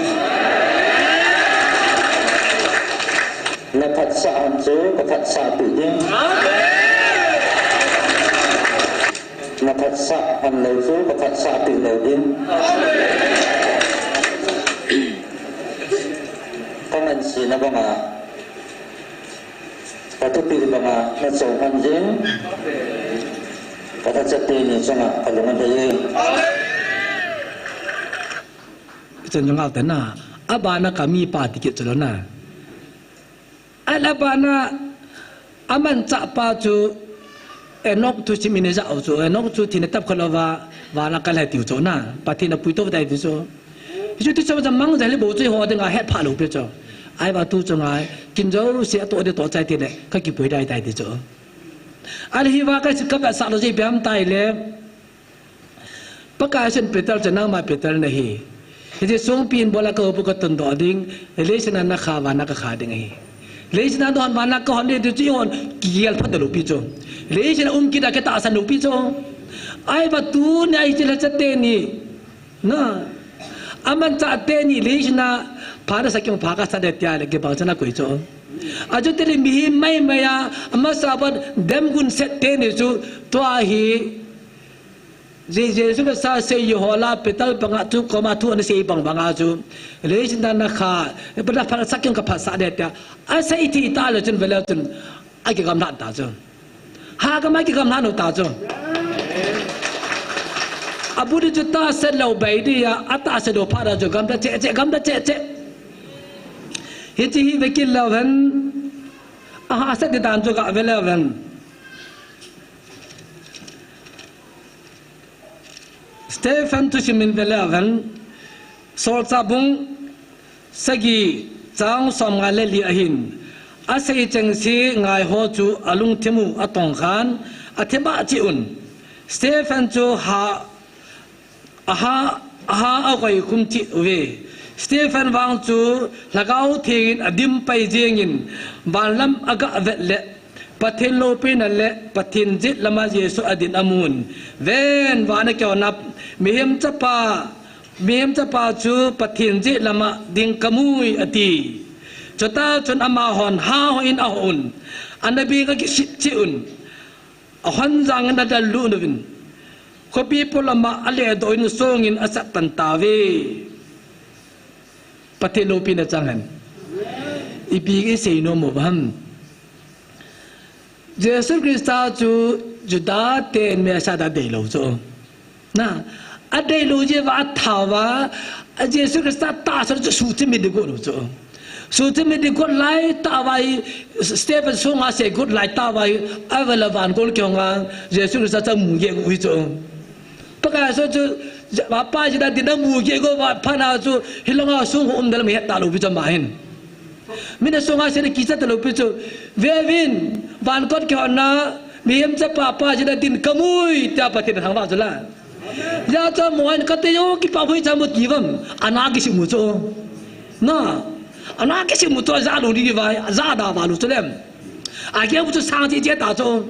Na thatsah hon chu ka thatsahpi ding. Amen. Na thatsah hon lou chu ka thatsahpi lou ding. Amen. Ka ngansena banga Ka thupi banga na chou hon jing. Ka thacha teni chunga ka lung athei e. Chen jong alte na, abana ka mipa ti kit chu lou na. Al abana amanchah pa chu Enok thusim in ijah u chu, Enok chu thina tap kha louva, vana kal ahi tiu chu na, Pathen in apuitou tai tiu chu. Hichu thusim a mang jal hi bou chu eiho dinga hetphah lou pi chu. Ahivang tu chunga, kin jouse atoh ding toh chai tile, kakipui dai tai ti chu. Ahile hiva ka, ka vetsah lou jeh ipi ham tile, Pakai chun Peter chu nangma Peter nahi. Hiche songpi in bol a ka upu ka tundoh ding, leiset a na kha vana ka kha ding ahi. Leiset a na hon vana ka hon ding ti chu eihon kigel phat lou pi chu. Leiset a um kit a kitahsan lou pi chu. Ahivang tunia hiche lhacha teni. Na. Amanchah teni leiset a pha na sah keng pha ka sah ding tia le kibang chan a koi chu. Achu tile mihem maimai a, amasa ban demgun set teni chu tua hi. Je-, Jesu Christa seiho la Peter banga chu koma thu ana sei bang banga chu. Leiset a na kha, Peter phat sah keng ka phat sah ding tia. Asei thei ta lou chun veleu chun. Akigamlat ta chu. Ha kama kigamlat u ta chu. Abu di chu tahsan lou bai dia, atahsan lou phat a chu gamla cheh cheh, gamla cheh cheh. Hiche hi vekit leu hen. Aha, asei dan chu gah ve le ven. Stephen thusim in ve le ven. Solchah bung sagi chang som nga le li ahin. Asei chengse ngai ho chu alungthim u atong khan, athim a chi un. Stephen chu ha Aha, aha, akoi khum cheh uve. Stephen vang chu Lhagao Theng in adim pai jeng in, van lam agah vet le, Pathen loupina le Pathen jet lama Jesu adin amun. Ven, van akihon a, mihem chapa, mihem chapa chu Pathen jet lama ding kamui ati. Chuta chun amahon ha hon in ahon, ana beng akisip cheh un. Ahon jang in adel lut uvin, khopi polama aledoh in song in asat tan tauve. Pathen loupina chang hen. Ipi isei nom u ham. Jesu Christa chu Juda ten Messiah da deilou chu. Na, adeilou jeh uva atha uva, a Jesu Christa tahsan chu suhthim in ding got u chu. Suhthim in ding got lai tah uva hi, Stephen songa sei got lai tah uva hi, avel a van gol kihong a, Jesu Christa chu amu geh u hi chu. Pakai Jesu chu, apa jeh a din amu geh got uva phat a chu, hilanga song ho um dal mi het talou pi chu ama hin. Min a songa sei le kicha talou pi chu, ve uvin, van gol kihon a, mihem chapa pa jeh a din kamui, tia Pathen athangvah chu la. Hijeh chun moin kati jong kipah hoi cha mu ti vam. Ana kisim u chu. Na. Ana kisim u chu ja lou di vai. Ja da va lou chu lem. Ageh u chu sang chi che ta chu.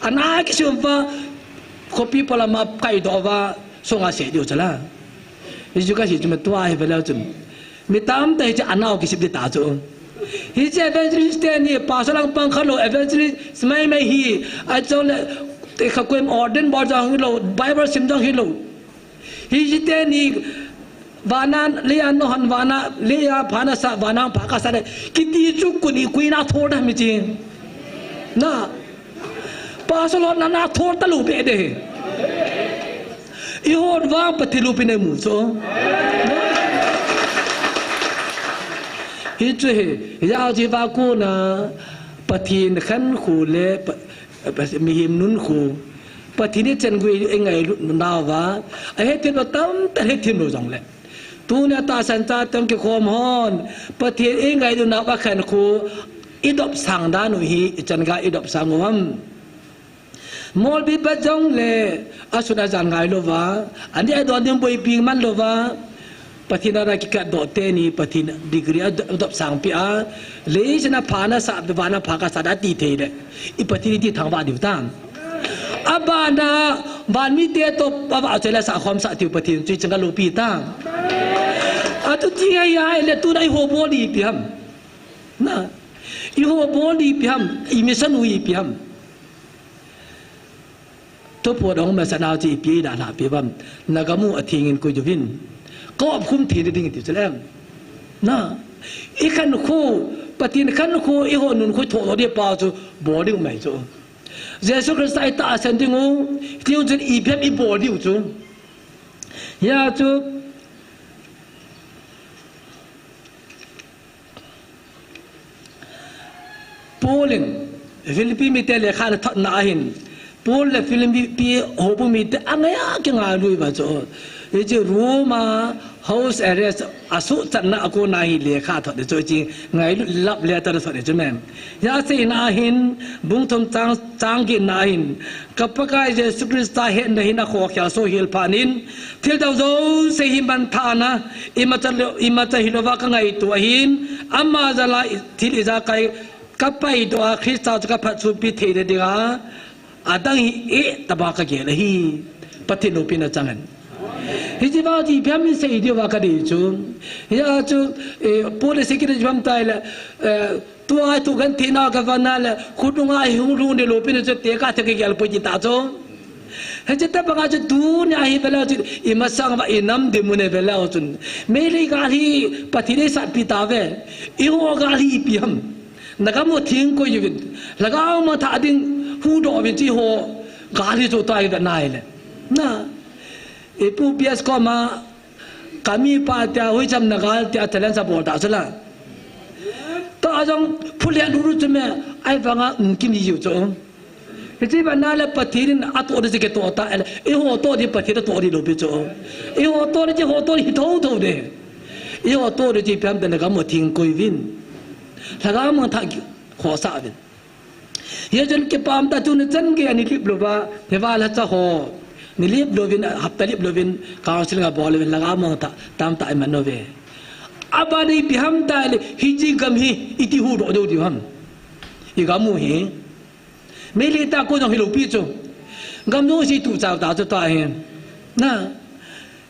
Ana kisim va. Khopi polama kaidoh uva. Songa sei diu chu la. Hichu kasei chu me tua hi ve leu chun. Mi tamtah hiche anao kisip di ta chu. Hiche evangelist teni, pastor lang pang khalou, evangelist mai mai hi, achule, te kha koima ordain bol jong hilou, Bible sim jong hilou. Hiche teni, vana, leiya nahon vana, leiya pha nasa, vana pha kasa le, kiti chu kuni kuina thol da mi chi. Na, Pastor lhon nana thol talou be de. Ihon vang Pathen loupina imu chu. Hichu hi, hijeh a chu va kona Pathen khankho le pa-, pa-, mihem nunkho. Pathen ichan gui ingailut nauva. Ahethem lou tamtah hethem lou jongle. Tunia tahsan chate hung kikhom hon, Pathen ingailut nauva khankho, idopsang dan u hi, ichan gei idopsang u ham. Molpi pat jongle, asun ajan ngailouva, ani adon ding boipi man louva, Pathen a kikatdoh teni, Pathen degree adopsang pi a, leiset a pha nasa, vana pha kasa da ti thei le, i Pathen iti thangvah diu tam. Abana, van mite toh, avahchoi le sahkhom sah tiu Pathen chu ichan gei loupi ta. Atu ti ahile tuna iho bol ipi ham. Na, iho bol ipi ham, i mission u ipi ham. Thuphon dong masa nau chu ipi idalhah pi vam. Nagam u atheng in koi uvin. Ka opkhum thei ding ti chu lem. Na, ikhankho, Pathen khankho, iho nunkho thoh lou di pa chu bol diu mai chu. Jesu Christa itahsan ding u, tiu chun ipi ham ibol diu chu. Hia chu, Paul in, Philippi mite lekha ana thotna ahin, Paul le Philippi houbung mite angaiya kingailu uva chu. Hiche Rome a house arrest a suhchatna a kona hi lekha athot chu hiche ngailut love letter athot chu men. Hia aseina ahin, bung thum chang, chang getna ahin, ka Pakai Jesu Christa hetna hin akhokhel soh hel phat in, thil dang jouse hi manthahna, imacha lo, imacha hilouva ka ngaito ahin, ama jal a thil ijakai ka paidoh a Christa chu ka phatchupi theina dinga, adang hi eh tobang ka gel ahi, Pathen loupina chang hen. Hiche va chu ipi ham isei diuva ka dei chu. Hia chu, eh, Paul in asei kit chu ipi ham tile, eh, tua thu gentheina ka vana le, khonunga hi hung lhung ding loupina chu tekah thei ka gel poi ti ta chu. Hiche tobanga chu tunia hi veleu chun, imasang uva inam dinmun hi veleu chun. Meilhei gal hi Pathen in eisatpi tauve. Eiho gal hi ipi ham. Nagam u atheng koi uvin. Lhagao mangthah ding huhdoh uvin chu eiho gal hi chu tua hi ve nahile. Na, ipu P S koma, ka mipa tia, hoicham na gal tia, challenge abol ta chu la. Ajong phule lulu chu me, ahivanga, um, kim ji u chu. Hiche bana le Pathen in atoh ding chu kitoh ta, ele, eiho toh ding Pathen atoh ding lou pi chu. Eiho toh ding chu, eiho toh ding hi thotho ding. Eiho toh ding chu ipi ham itile gam u atheng koi uvin. Lhagao mangthah khohsah uvin. Hichun kipah tah chun nichan gei a nilip louva, hiva lhacha ho. Nilip louvin, hapta lip louvin, counseling abol louvin, lhagao mangthah tamtah iman uve. Abana ipi ham itile, hiche gam hi, iti huhdoh jou diu ham. Igam u hi. Meitei tah koi jong hilou pi chu. Gam jouse ituh chau ta chu tua hi. Na.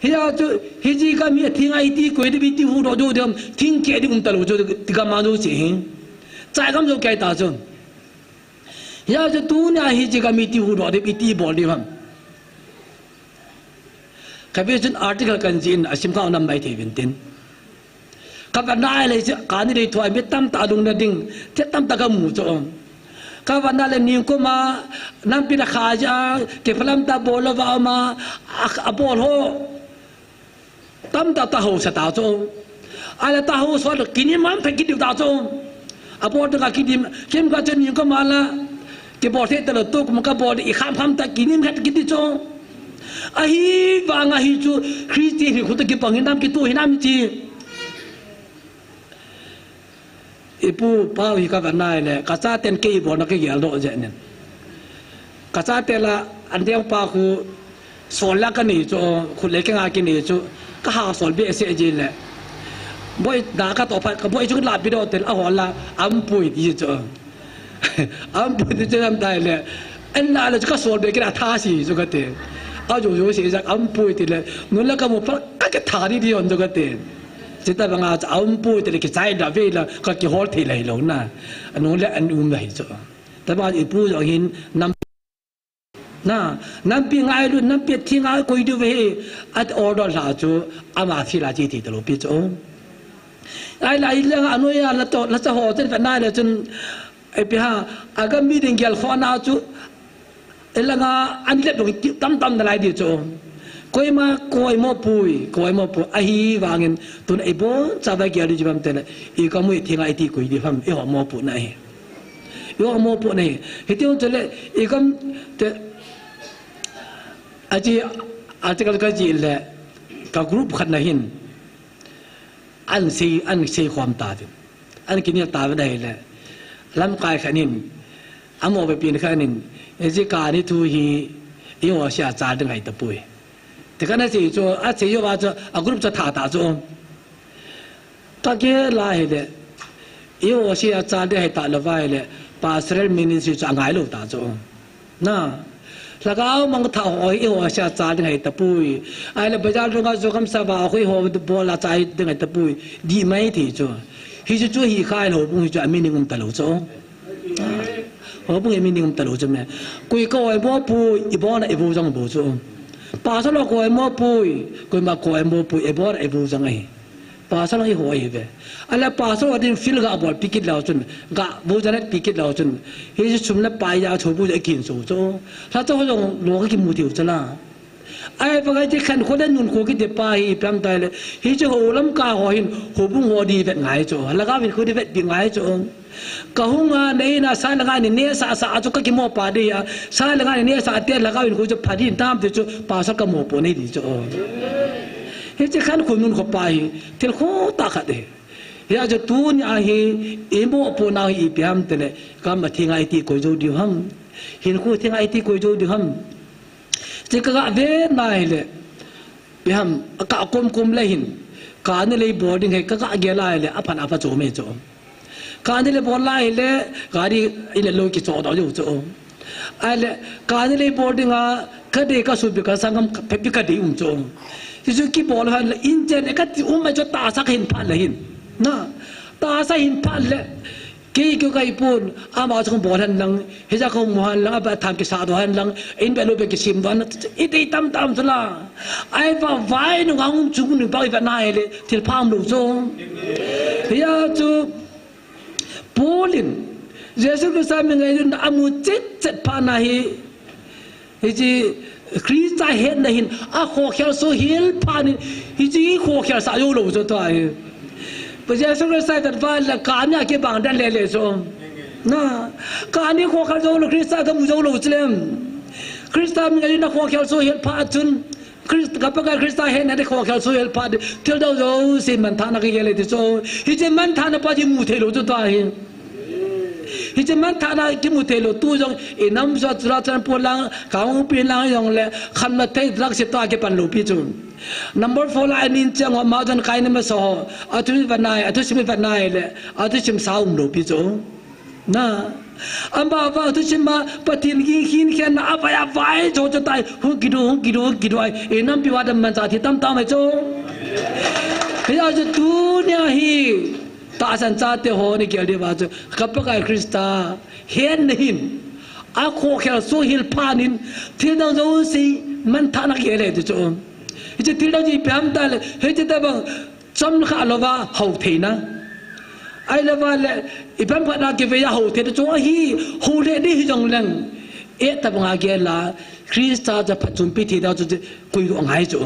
Hia chu, hiche gam hi atheng a iti koi diu, iti huhdoh jou diu ham, theng keh ding um talou chu, ti gam a jouse hi. Chai gam jou kei ta chu. Hia chu tunia hiche gam iti huhdoh diu, iti bol diu ham. Kave chun article kan jih in asim kha u nam mai thei uvin tin. Ka va nai le chu, kani le thua mi tamtah lung na ding, thil tamtah ka mu chu. Ka va nai le ningkuma, nampi na kha ja, kiphalam tah bol louva um a, a, abol ho. Tamtah tahousa ta chu. Ahile tahousa le kinim man phe kiti ta chu. Abol tah ka kinim, kim ka chu ningkuma la. Kibol thei talou tu, kum ka bol i kham kham tah kinim khat kiti chu. Ahivanga hichu, Christian hi khu toh kibang hinam, kitoh hinam ti. Ipu pau hi ka va nai le, ka chaten kei bolna kei geldoh jeh in. Ka chate la, an deu pa khu, sol la ka nei chu, khut le keng a kinei chu, ka ha sol behseh ji le. Boi da ka toh phat, ka boi chu la pi doh tel, a hol la, aum pui ti chu. Aum pui ti chu lam tai le. En la le chu ka sol be kira tha si chu ka te. A jo jo si jak aum pui ti le. Nun la ka mu phat ka ke tha di di on chu ka te. Chita banga chu aum pui ti le kichai da ve la ka kihol thei lai lou na. Anu le an um lai chu. Taba ipu jo hin nam na, nampi ngailu, nampi thi ngai koi diu ve hi, at order la chu, ama thi la chi ti talou pi chu. Ahile, ahile, anoiya, la to, la cha ho, chen fa nai le chun, ipi ham, agam mi ding gel kho na chu, ilanga, an le dong tam tam na lai di chu. Koima, koi mo pui, koi mo pui, ahivangin, tun ibon, cha va gel di chu bam te le, igam u thi ngai ti koi di ham, iho mo pu na hi. Iho mo pu nei. Hiti hon chule, igam te, aji, article ka ji le, ka group khat na hin. An sei, an sei khom ta vin. An kinel ta vin ahile. Lamkai khat nin. Amo be pin khat nin. Aji kani thu hi, iho sia cha ding ahi tapoi. Te kana sei chu, asei uva chu, a group chu tha ta chu. Ka gel a hile, eiho sia cha ding ahi talou va hile, pastoral ministry chu angai lou ta chu. Na, lhagao mangthah ho eiho sia cha ding ahi tapoi. Ahile, bazar dunga jogam sa va, eiho bol a cha ding ahi tapoi. Di mai ti chu. Hichu chu hi khai lou, houbung hi chu a meaning um talou chu. Houbung hi meaning um talou chu me. Koi ka oi mo pui, ibon a ivo jong bou chu. Pastor lo ka oi mo pui, koima ka oi mo pui, ibon a ivo jong ahi. Pastor lo iho ahi ve. Ahile pastor lo din field ga bol pi kit lou chun, ga vo jong pi kit lou chun. Hichu sum le pai a chu bu ja kin so chu. Lha chu ho jong lo ka kimu tiu chu la. Ahivanga hiche khankho le nunkho kiti pa hi ipi ham itile, hiche ho lamkai ho hin, houbung ho di vet ngai chu, lhagao hinkho di vetpi ngai chu. Ka hung a, nei na sa langa ni ne sa sa a chu ka kimo pa di a, sa langa ni ne sa te lhagao hinkho chu pha di tam ti chu, pastor ka mo po nei di chu. Hiche khankho nunkho pa hi, thil kho tah khat hi. Hia chu tunia hi, i mo po nau hi ipi ham itile, gam a thi ngai ti koi jou diu ham. Hinkho thi ngai ti koi jou diu ham. Ti ka ga ve nai le. Ipi ham, a ka kom kom le hin. Kani le bol ding hi ka ga gel a le, aphan apha chu me chu. Kani le bol lai le, gari in le lo kicho doh jou chu. Ahile, kani le bol ding a, ka dei ka supi ka sanggam ka phepi ka dei um chu. Ti chu kibol han le, in chen le ka ti um mai chu tahsa ka hin phat le hin. Na, tahsa hin phat le. Kei keu ka ipun, ama chu kong bol hen lang, hija kong mu hen lang, aba tham kisa doh hen lang, in be lo be kisim doh hen, i dei tam tam chu la. Ahivang vai nunga hung chung ning pa i va nai le, thil pha um lou chu. Hia chu, Paul in, Jesu Christa mi ngailutna amu chet chet phat na hi, Hiche Christa hetna hin akhokhel soh hel phat in, hiche khokhel sah jou lou chu tua hi. Jesu Christa i vet uva le kani a kibang dan lele chu. Na, kani khokhel jou lou, Christa kamu jou lou chu lem. Christa min a na khokhel chu hel phat chun. Christ, ka Pakai Christa hetna te khokhel chu hel phat, thil dang jouse manthahna kigel e ti chu. Hiche manthahna pa chu imu thei lou chu tua hi. Hiche manthahna kimu thei lou tu jong, i nam jo Churachandpur lang, Kangpokpi lang jong le, khamna thei drug se tua kipan lou pi chu. Number four la anin chang ho, ama jong kaina masa ho, athusim vet nai, athusim vet nai le, athusim sa um lou pi chu. Na, ama va thusim a, Pathen ging hin khen na, avai, avai, cho, cho tai, hung kidu, hung kidu, hung kidu ai, i nampi va dam man cha thi tam tam ai chu. Hia chu tunia hi, tahsan chate ho ni gel diu va chu, ka Pakai Christa, hetna hin, akhokhel chu hel phat in, thil dang jouse, manthahna kigel e ti chu. Hiche thil dang chu ipi ham ta le, hiche tabang, chomkhat louva hou theina. Ahilou va le, ipi ham khat a kivei a hou theina chu ahi, hou le ding hijong leng. Eh tabang a gel a, Christa chu phatchompi thei ding chu koi lou angai chu.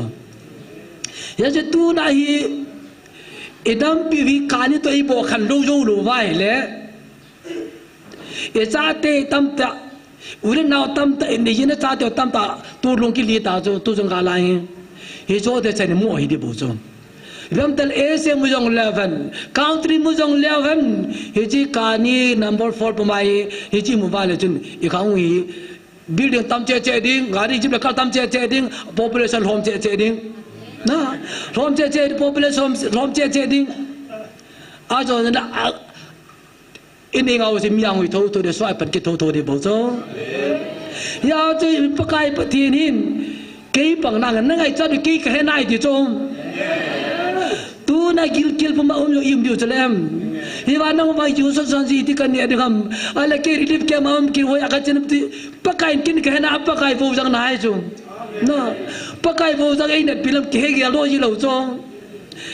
Hia chu tuna hi, i nampi hi kani toh i bol khen lou jou lou va ahile. I chate tamtah, u le nao tamtah, i nei in a chate tamtah, tu lung kili ta chu, tu jong ka lai. Hiche te chan mu hi di bou chu. Ipi ham ta le Asia mu jong leu hen, country mu jong leu hen, hiche kani number four pum a hi, hiche mu va le chun, i khang u hi, building tam cheh cheh ding, gari jeep le car tam cheh cheh ding, population lhom cheh cheh ding. Na, lhom cheh cheh, population lhom, lhom cheh cheh ding. Ajo na, a, I nei ngau si mi a ngui tho tho de, suai pan kit tho tho de bou chu. Hia chu Pakai Pathen hin, kei pang nang, na ngaichat u kei ka he nai ti chu. Tuna gilkel pum a um lou i um diu chu lem. Hiva nang vai ju son son ji ti ka ne ding ham. Ahile kei relief camp a um kit hoi a ka chen ti. Pakai in kin ka he na, Pakai vou jang nai chu. Na, Pakai vou jang ei na pi lam kihe gel lou ji lou chu.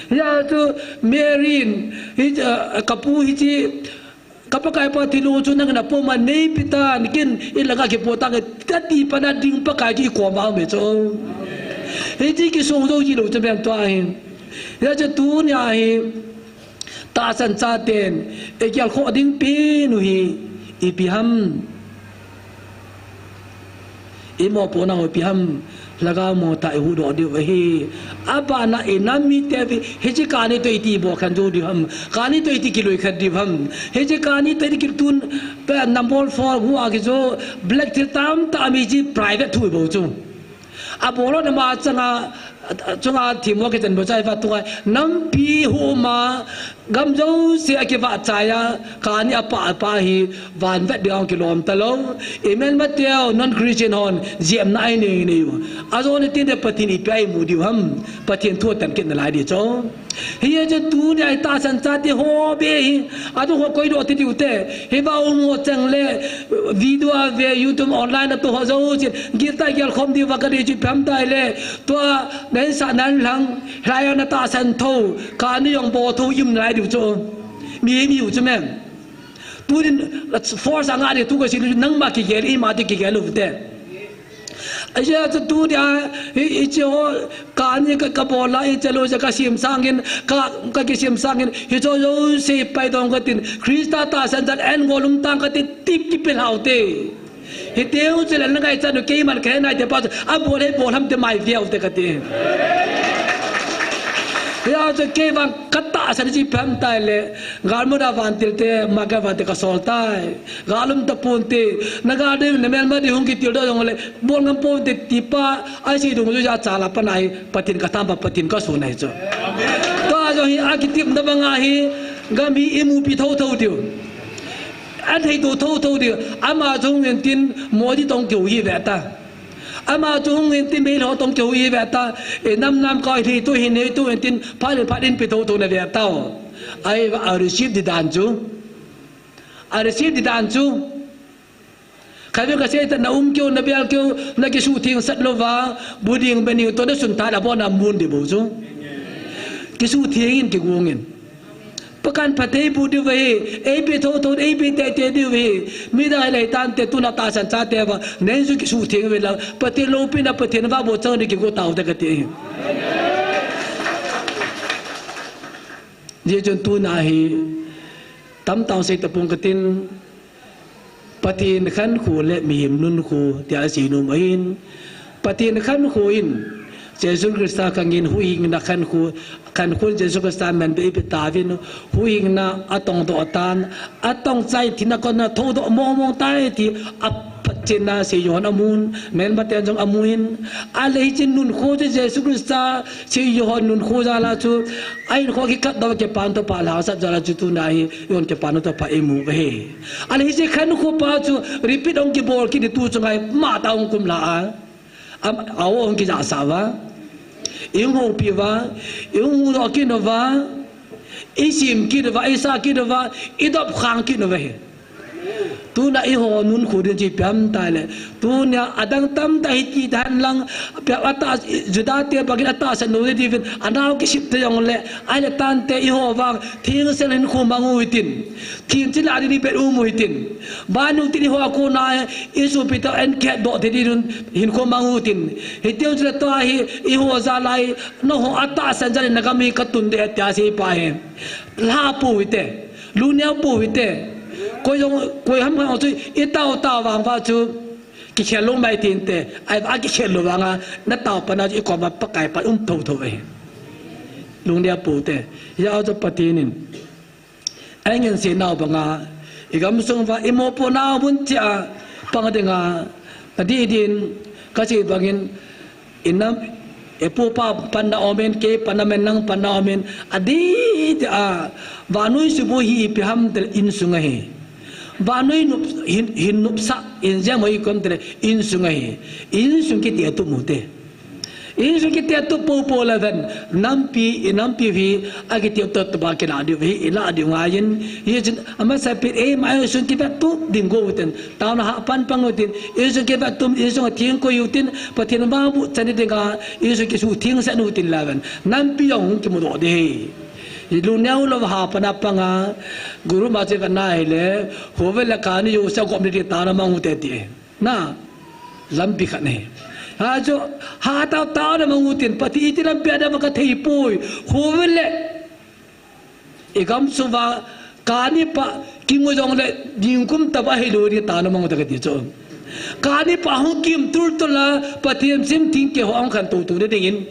Hia chu Mary in, hi, ah, ka pu hiche, ka Pakai pa thilou chu nang na pom a neipi tan kin, i langa kipo tan ka ti pan a ding Pakai chu i kom a um e chu. Hiche kisong jou ji lou chu bem tua hi. Hia chu tunia hi, tahsan chaten, i gel khoh ding pen u hi, ipi ham. I mopohna u ipi ham, lhagao mo tah i huhdoh diu ahi. Abana i nam mite vi, hiche kani toh iti bol khen jou diu ham, kani toh iti kiloi khen diu ham. Hiche kani toh iti kitun, pe number four hu a kijo, black thil tamtah mi chi private thu i bol chu. Abol lou na ma changa, chunga thim mo kichan bol chai va tunga, nampi hu ma, gam jouse a kivah chai a, kani a pah a pah hi, van vet ding a kilom ta lou. Amen, Matthew, non-Christian hon, jepna a i nei nei u. Ajo ni tin de Pathen ipi a i mu diu ham, Pathen thu a tan kit nalai di chu. Hia chu tunia i tahsan chate ho be hi, atu ho koi doh ti diu te. Hiva u mo chang le, video a ve, YouTube online a tu ho jouse, gil ta gel khom diu va ka di chu pam tai le. Tua, nan sa nan lang, hilai a na tahsan tho, kani jong bol tho, i um nalai diu chu. Mi, mi u chu mem. Tunin, force a nga di tu ka si, nangma kigel, ima di kigel u te. Ahi chu tunia, hi, hiche ho, kani ka, ka bol a, hiche lou chu ka sim sangin, ka, ka kisim sangin, hiche jouse pai dong ka tin, Christa tahsan chan en go lum tang ka tin, tip kipe lhau te. Hiti u chu le na ngaichat u keiman ka he nai te pa chu, abol e bol ham te mai viau te ka ti. Hia chu kei vang ka tahsan chi pam tai le, galmut a vantil te, ma ka van te ka sol tai. Gal um ta pon te, na gal ding, na melma ding hung kitil doh jong le, bol ngam pon te ti pa, a si dung ju ja cha la pa nai, Pathen ka tham pa, Pathen ka su nai chu. Tua jong hi a kitepna banga hi, gam hi i mupi tho tho diu. A thei tho tho tho diu. Ama chu hung in tin, Modi tong kiu hi ve ta. Ama chu hung in tin, Meilhei tong kiu hi ve ta. E nam nam ka thei tu hin, hei tu in tin, phat in phat in pi tho tho na ve ta. Ahi va, a receive di dan chu. A receive di dan chu. Khatvei ka sei ta na um keu, na bel keu, na kisuhtheng sat louva, bu ding be ding toh na sun tha na bon a mun di bou chu. Kisuhtheng in kigong in. Pakai in phatthei boh diu ahi, ei pe tho tho, ei pe tei tei diu ahi. Midang lei tante tuna tahsan chate va, nei chu kisuhtheng ve la, Pathen loupina Pathen va bou chang di kigo tau te ka ti. Hijeh chun tuna hi tamtah sei tapong katin, Pathen khankho le mihem nunkho tia asei nom ahin. Pathen khankho in Jesu Christa khangin huhhingna khankho, khankho in Jesu Christa manbeh ipe tauvin, huhhingna atongdoh tan, atong chai thina kona thoudoh mongmong tai ti a Pathen a seijuh hon amun, manbah ten jong amun, ahile hiche nunkho chu Jesu Christa seijuh hon nunkho jal a chu, ahinkho kikat doh a kipana thupha lhasam jal a chu tuna hi, ihon kipana thupha imu uve. Ahile hiche khankho pa chu repeat hung kibol kit in tu chunga hi matah hung kum lha a. Am, a hung kijahsah uva. Ihung houpi uva, ihung huhdoh kit uva, isim kit uva, isah kit uva, idop khang kit uva hi. Tuna eiho nunkho ding chu ipi ham itile, tunia adang tamtah hiti tahen lang, ipi ham atah, Juda te bangin atahsan lou ding uvin, anao kisip te jongle, ahile tante eiho vang, thengsel hinkho mang u hitin, thil chila ding ipi um u hitin, vannoi tin eiho a kona, isopi toh ahin khetdoh thei ding hinkho mang u hitin, hiti jong chule tua hi, eiho jal a hi, nangho atahsan jal in nagam hi katun ding ahi tia asei pa hi. Lha pou hite, lungneo pou hite, koi jong, koi ham khat chu itao tao vang uva chu, kikhel lou mai tinte, ahivang akikhel lou vanga, natao pana chu ikoma Pakai pan um thouthou ahi. Lungneo pou hite, hijeh chun Pathen in, ahin ngense nau banga, igamsung uva, imopohnau mun cheh a pang dinga, nadih din, kasei bangin, inam, ipu ipa panna aumin, kei panna aumin, nang panna aumin, adih dia, vannoi suboi hi ipi ham itile insung ahi. Vannoi nop, hin, hin nopsah, injem ho hi ipi ham itile insung ahi. Insung kiti atup u hite. Insung kiti atup poupou le ven, nampi, inampiu hi, akiti atup tup a kilah diu hi, ilah diu angaiyin, hichun amasapen, eima insung kivettup ding go u hitin, taona hahpan pang u hitin, insung kivettup, insung atheng koi u hitin, Pathen vangboh chan ding dinga, insung kisuhtheng sah u hitin le ven, nampi jong hung kimudoh ding ahi. Lungneo lou hahpan a panga, group ma chu ivet na hile, khovel le kani jouse agop ding taona mang u hite ti. Na, lampi khat ahi. Hichu, hatah a taona mang u hitin, Pathen iti lampi a ding ham kathei poi. Khovel le igamsung uva, kani pah kingo jongle, ningkum tobang ahilou ding taona mang u hite kati chu. Kani pah hung kim tultul a, Pathen simtheng keh ho ahung khen toutou ding dingin.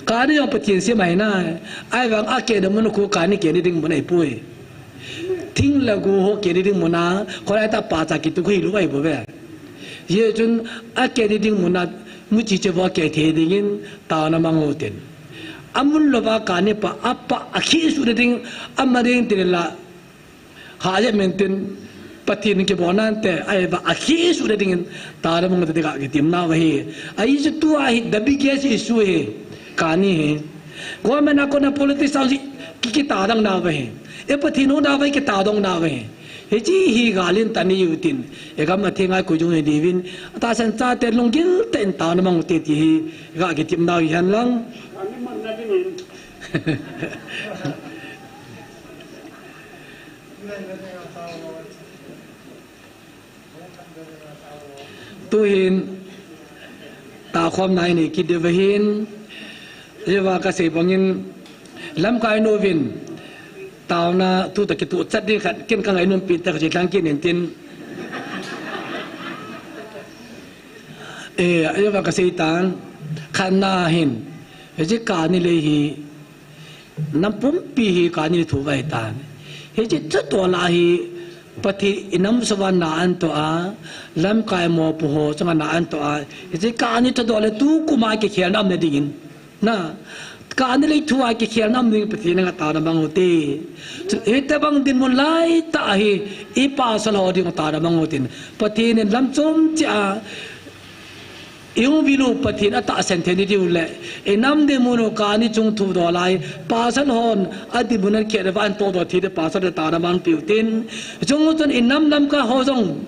Kani jong Pathen sem ahi nai, ahivang akehna mun khu kani kehna ding mun ahipoi. Thing le go ho kehna ding mun a, kholai tah pahcha kituh hilou ahibouve. Hijeh chun akehna ding mun a, muchi che vo akeh thei dingin, taona mang u hitin. Amun louva kani pah, apah, akhisuhna ding, ama ding tile la, hahjep mong tin, Pathen kibolna nante, ahivang akhisuhna dingin, taona mang u hite ti kakitem nau ahi. Ahi chu tua hi the biggest issue hi, kani hi. Government a kona politics a hi ki, kitadang nau ahi. E Pathen hou nau ahi kitadong nau ahi. Hiche hi gal in tani u hitin. Igam atheng a koi jong hi diuvin. Atahsan chate lunggil tah in taona mang u hite ti hi. Kakitem nau ahi henlang. Tuhin, tahkhomna inei kit diu ahin, hiva kasei bangin, lamkai nu vin, taona tuta kituh chat ding khat, ken kangainom pi ta kache lhang kit in tin. Eh, hiva kasei tan, khatna hin, hiche kani lei hi, nam pumpi hi kani lei thu ahi tan. Hiche thudoh lah hi, Pathen inam sunga na ahin toh a, lamkai mopo ho chunga na ahin toh a, hiche kani thudoh le tukum a kikhelna um na dingin. Na, kani lei thu a kikhelna um ding Pathen henga taona mang u hite. Chu, hitobang dinmun laitah hi, i pasal ho dinga taona mang u hitin. Pathen in lam chom cheh a, ihung vil u Pathen atahsan thei ding diu le, inam dinmun u kani chung thudoh lah hi, pasal hon adinmun a kikhelna va ahin tohdoh thei ding pasal te taona mang u hitin. Chung chun inam lamkai ho jong,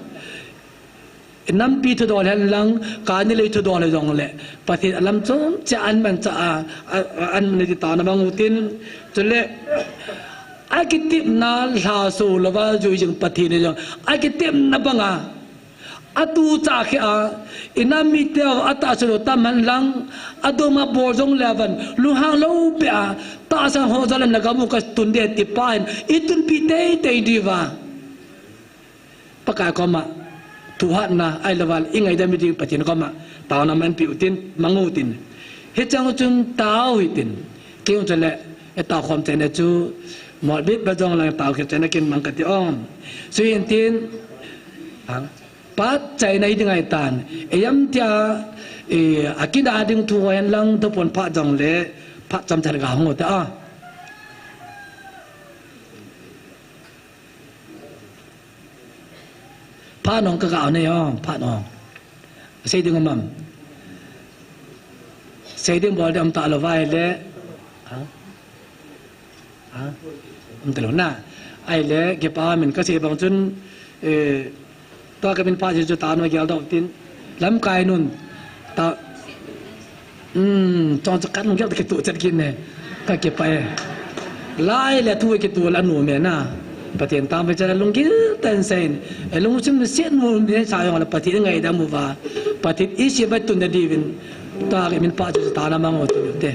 inampi thudoh henlang, kani lei thudoh hijongle, Pathen alam chom cheh a ahin manchah a, a, a, ahin man ding taona mang u hitin. Chule, akitepna lhaso louva jui jing Pathen in jong, akitepna banga, Atu cha khi a, inam mite u atahsa lou tam hen lang, adom a bol jong le van, lunghang lou peh a, tahsa ho jong le nagam u katun ding ti pa hin, itunpi teitei diu va. Pakai koma, thuhatna, ahilou le ingaidam ding Pathen koma, taona manpi utin, mang utin. Hicheng chun tao hitin, kei jong chule, itao khom cheh na chu, molbit ba jong lang tao kei cheh na kin mang kati o. Chuin tin, ha? Phat chaina hi ding ahitan. Ijemtia, eh, akida ding thu hen lang thupon phat jongle, phat chomcha ga hung u ta a. Phat nong ka ga ne yo, phat nong. Sei ding um am. Sei ding bol ding um talou vai le. Ha? Ha? Um talou na. Ahile, kipa min kasei bang chun, eh, tua kamin phat chu taona gel doh tin. Lamkai nun. Ta, um, chong chu kalunggel kituh chet kit ne. Kakipah e. Lai le thu kituh la nom e na. Pathen tang pe chala lunggil tah in seiyin. E lungsim seiyin mu ne sa jong le Pathen ngaidam uva. Pathen isi vai tun na diuvin. Tua kamin phat chu taona mang u te.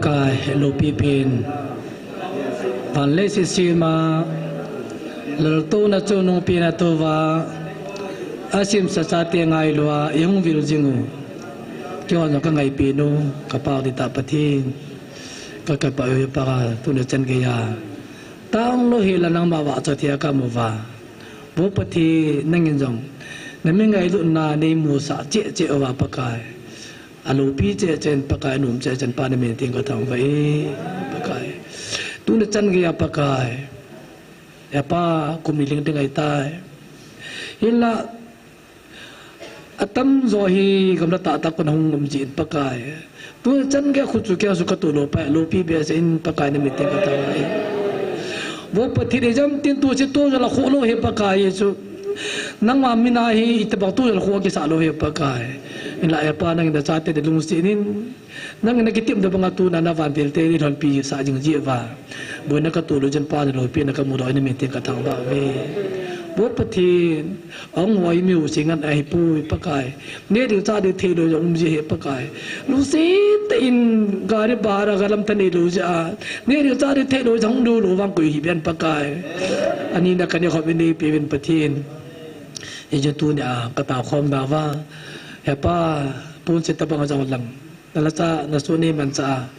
Kai, lopi pen. Van le sisima, laltouna chungnung pen a touva, asimsa chate ngailua, ihung vil jing u. Keiho jong kangaipen u, kapao ding tah Pathen. Ka, kapao u Pa, tuni chan geiya. Tang lou hela nangma vahchoi thei a kamu uva. Vo Pathen, nangin jong nami ngailutna neimusah cheh cheh uva Pakai. Alopi cheh cheh in Pakai, anom cheh cheh in Pa namin tin kathangvah e Pakai. Tuni chan geiya Pakai. He Pa, kum ni lhing ding ahitai. Hinla, atamjo hi gamla tahtah a kon ahung um jin Pakai. Tuni chan geiya khu chu keiho chu katoh lou pai, lopi behseh in Pakai namin tin kathangvah e. Vo Pathen, ijemtin tu chu toh jal a khoh lou hi Pakai chu. Nangma mina hi itobang toh jal a khoh kisah lou hi Pakai. Hinla he Pa, nangin nachate nalungset in. Nangin nakitem na banga tuna navantil te neilhonpi sah jing jeh uva. Boina katoh lou jeh in Pa, naloupina kamudoh in namin tin kathangvah uve. Vo Pathen, ahung hoi mi u singan ahipoi Pakai. Neh ding chah ding theilou jong um ji ahi Pakai. Lungset tah in gari bhara galam tah neilou jeh a. Neh ding chah ding theilou jong hung lou lou vang koi hih ben Pakai. Ani na kaneh khom in neipe uvin Pathen. Hijeh chun tunia kataokhom nauva. He Pa, ponset tobang jong lang. Nalhacha, nasoh neimanchah a.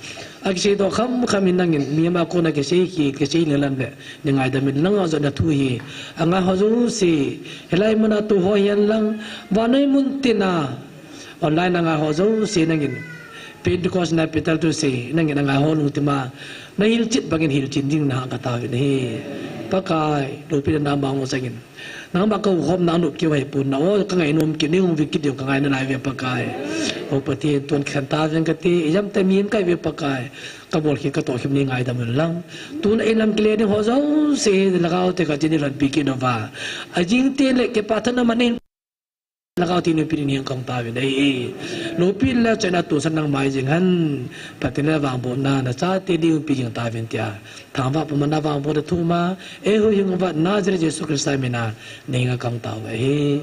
Akiseidoh kham kham in nangin, mi ama kona kisei hi, kisei lheh lam le, nei ngaidam in lang, ajona thu hi. Angaiho jouse, hilai muna tou ho hihen lang, vannoi mun tina, online a ngaiho jouse nangin, Pentecost na Peter thusei, nangin angaiho lungthima, nahilchet bangin hilchen ding naha kataovin ahi. Pakai, loupina nangma hung sangin. Nangma kakhomna anop keu ahipon, na o kangainom keu, neihung vekit diu kangai nalai uve Pakai. O Pathen, tun khen tauvin kate, ijemtia mihem kahiuve Pakai. Kabol kit katoh kit nei ngaidam un lang. Tun eilam kile ding ho jouse, Lhagao Theng kati neilhonpi kit uva. Ajing teng le kipathu na man in. Lhagao Theng neipeh ding hen kahung tauvin ahi. Loupi le chaina tusan nangmai jing hen. Pathen le vangbohna, nachate ding umpi jing tauvin tia. Thangvah puma navangbohna thuma, eiho hing uva Nazareth Jesu Christa mina, nei nga kahung tao ahi.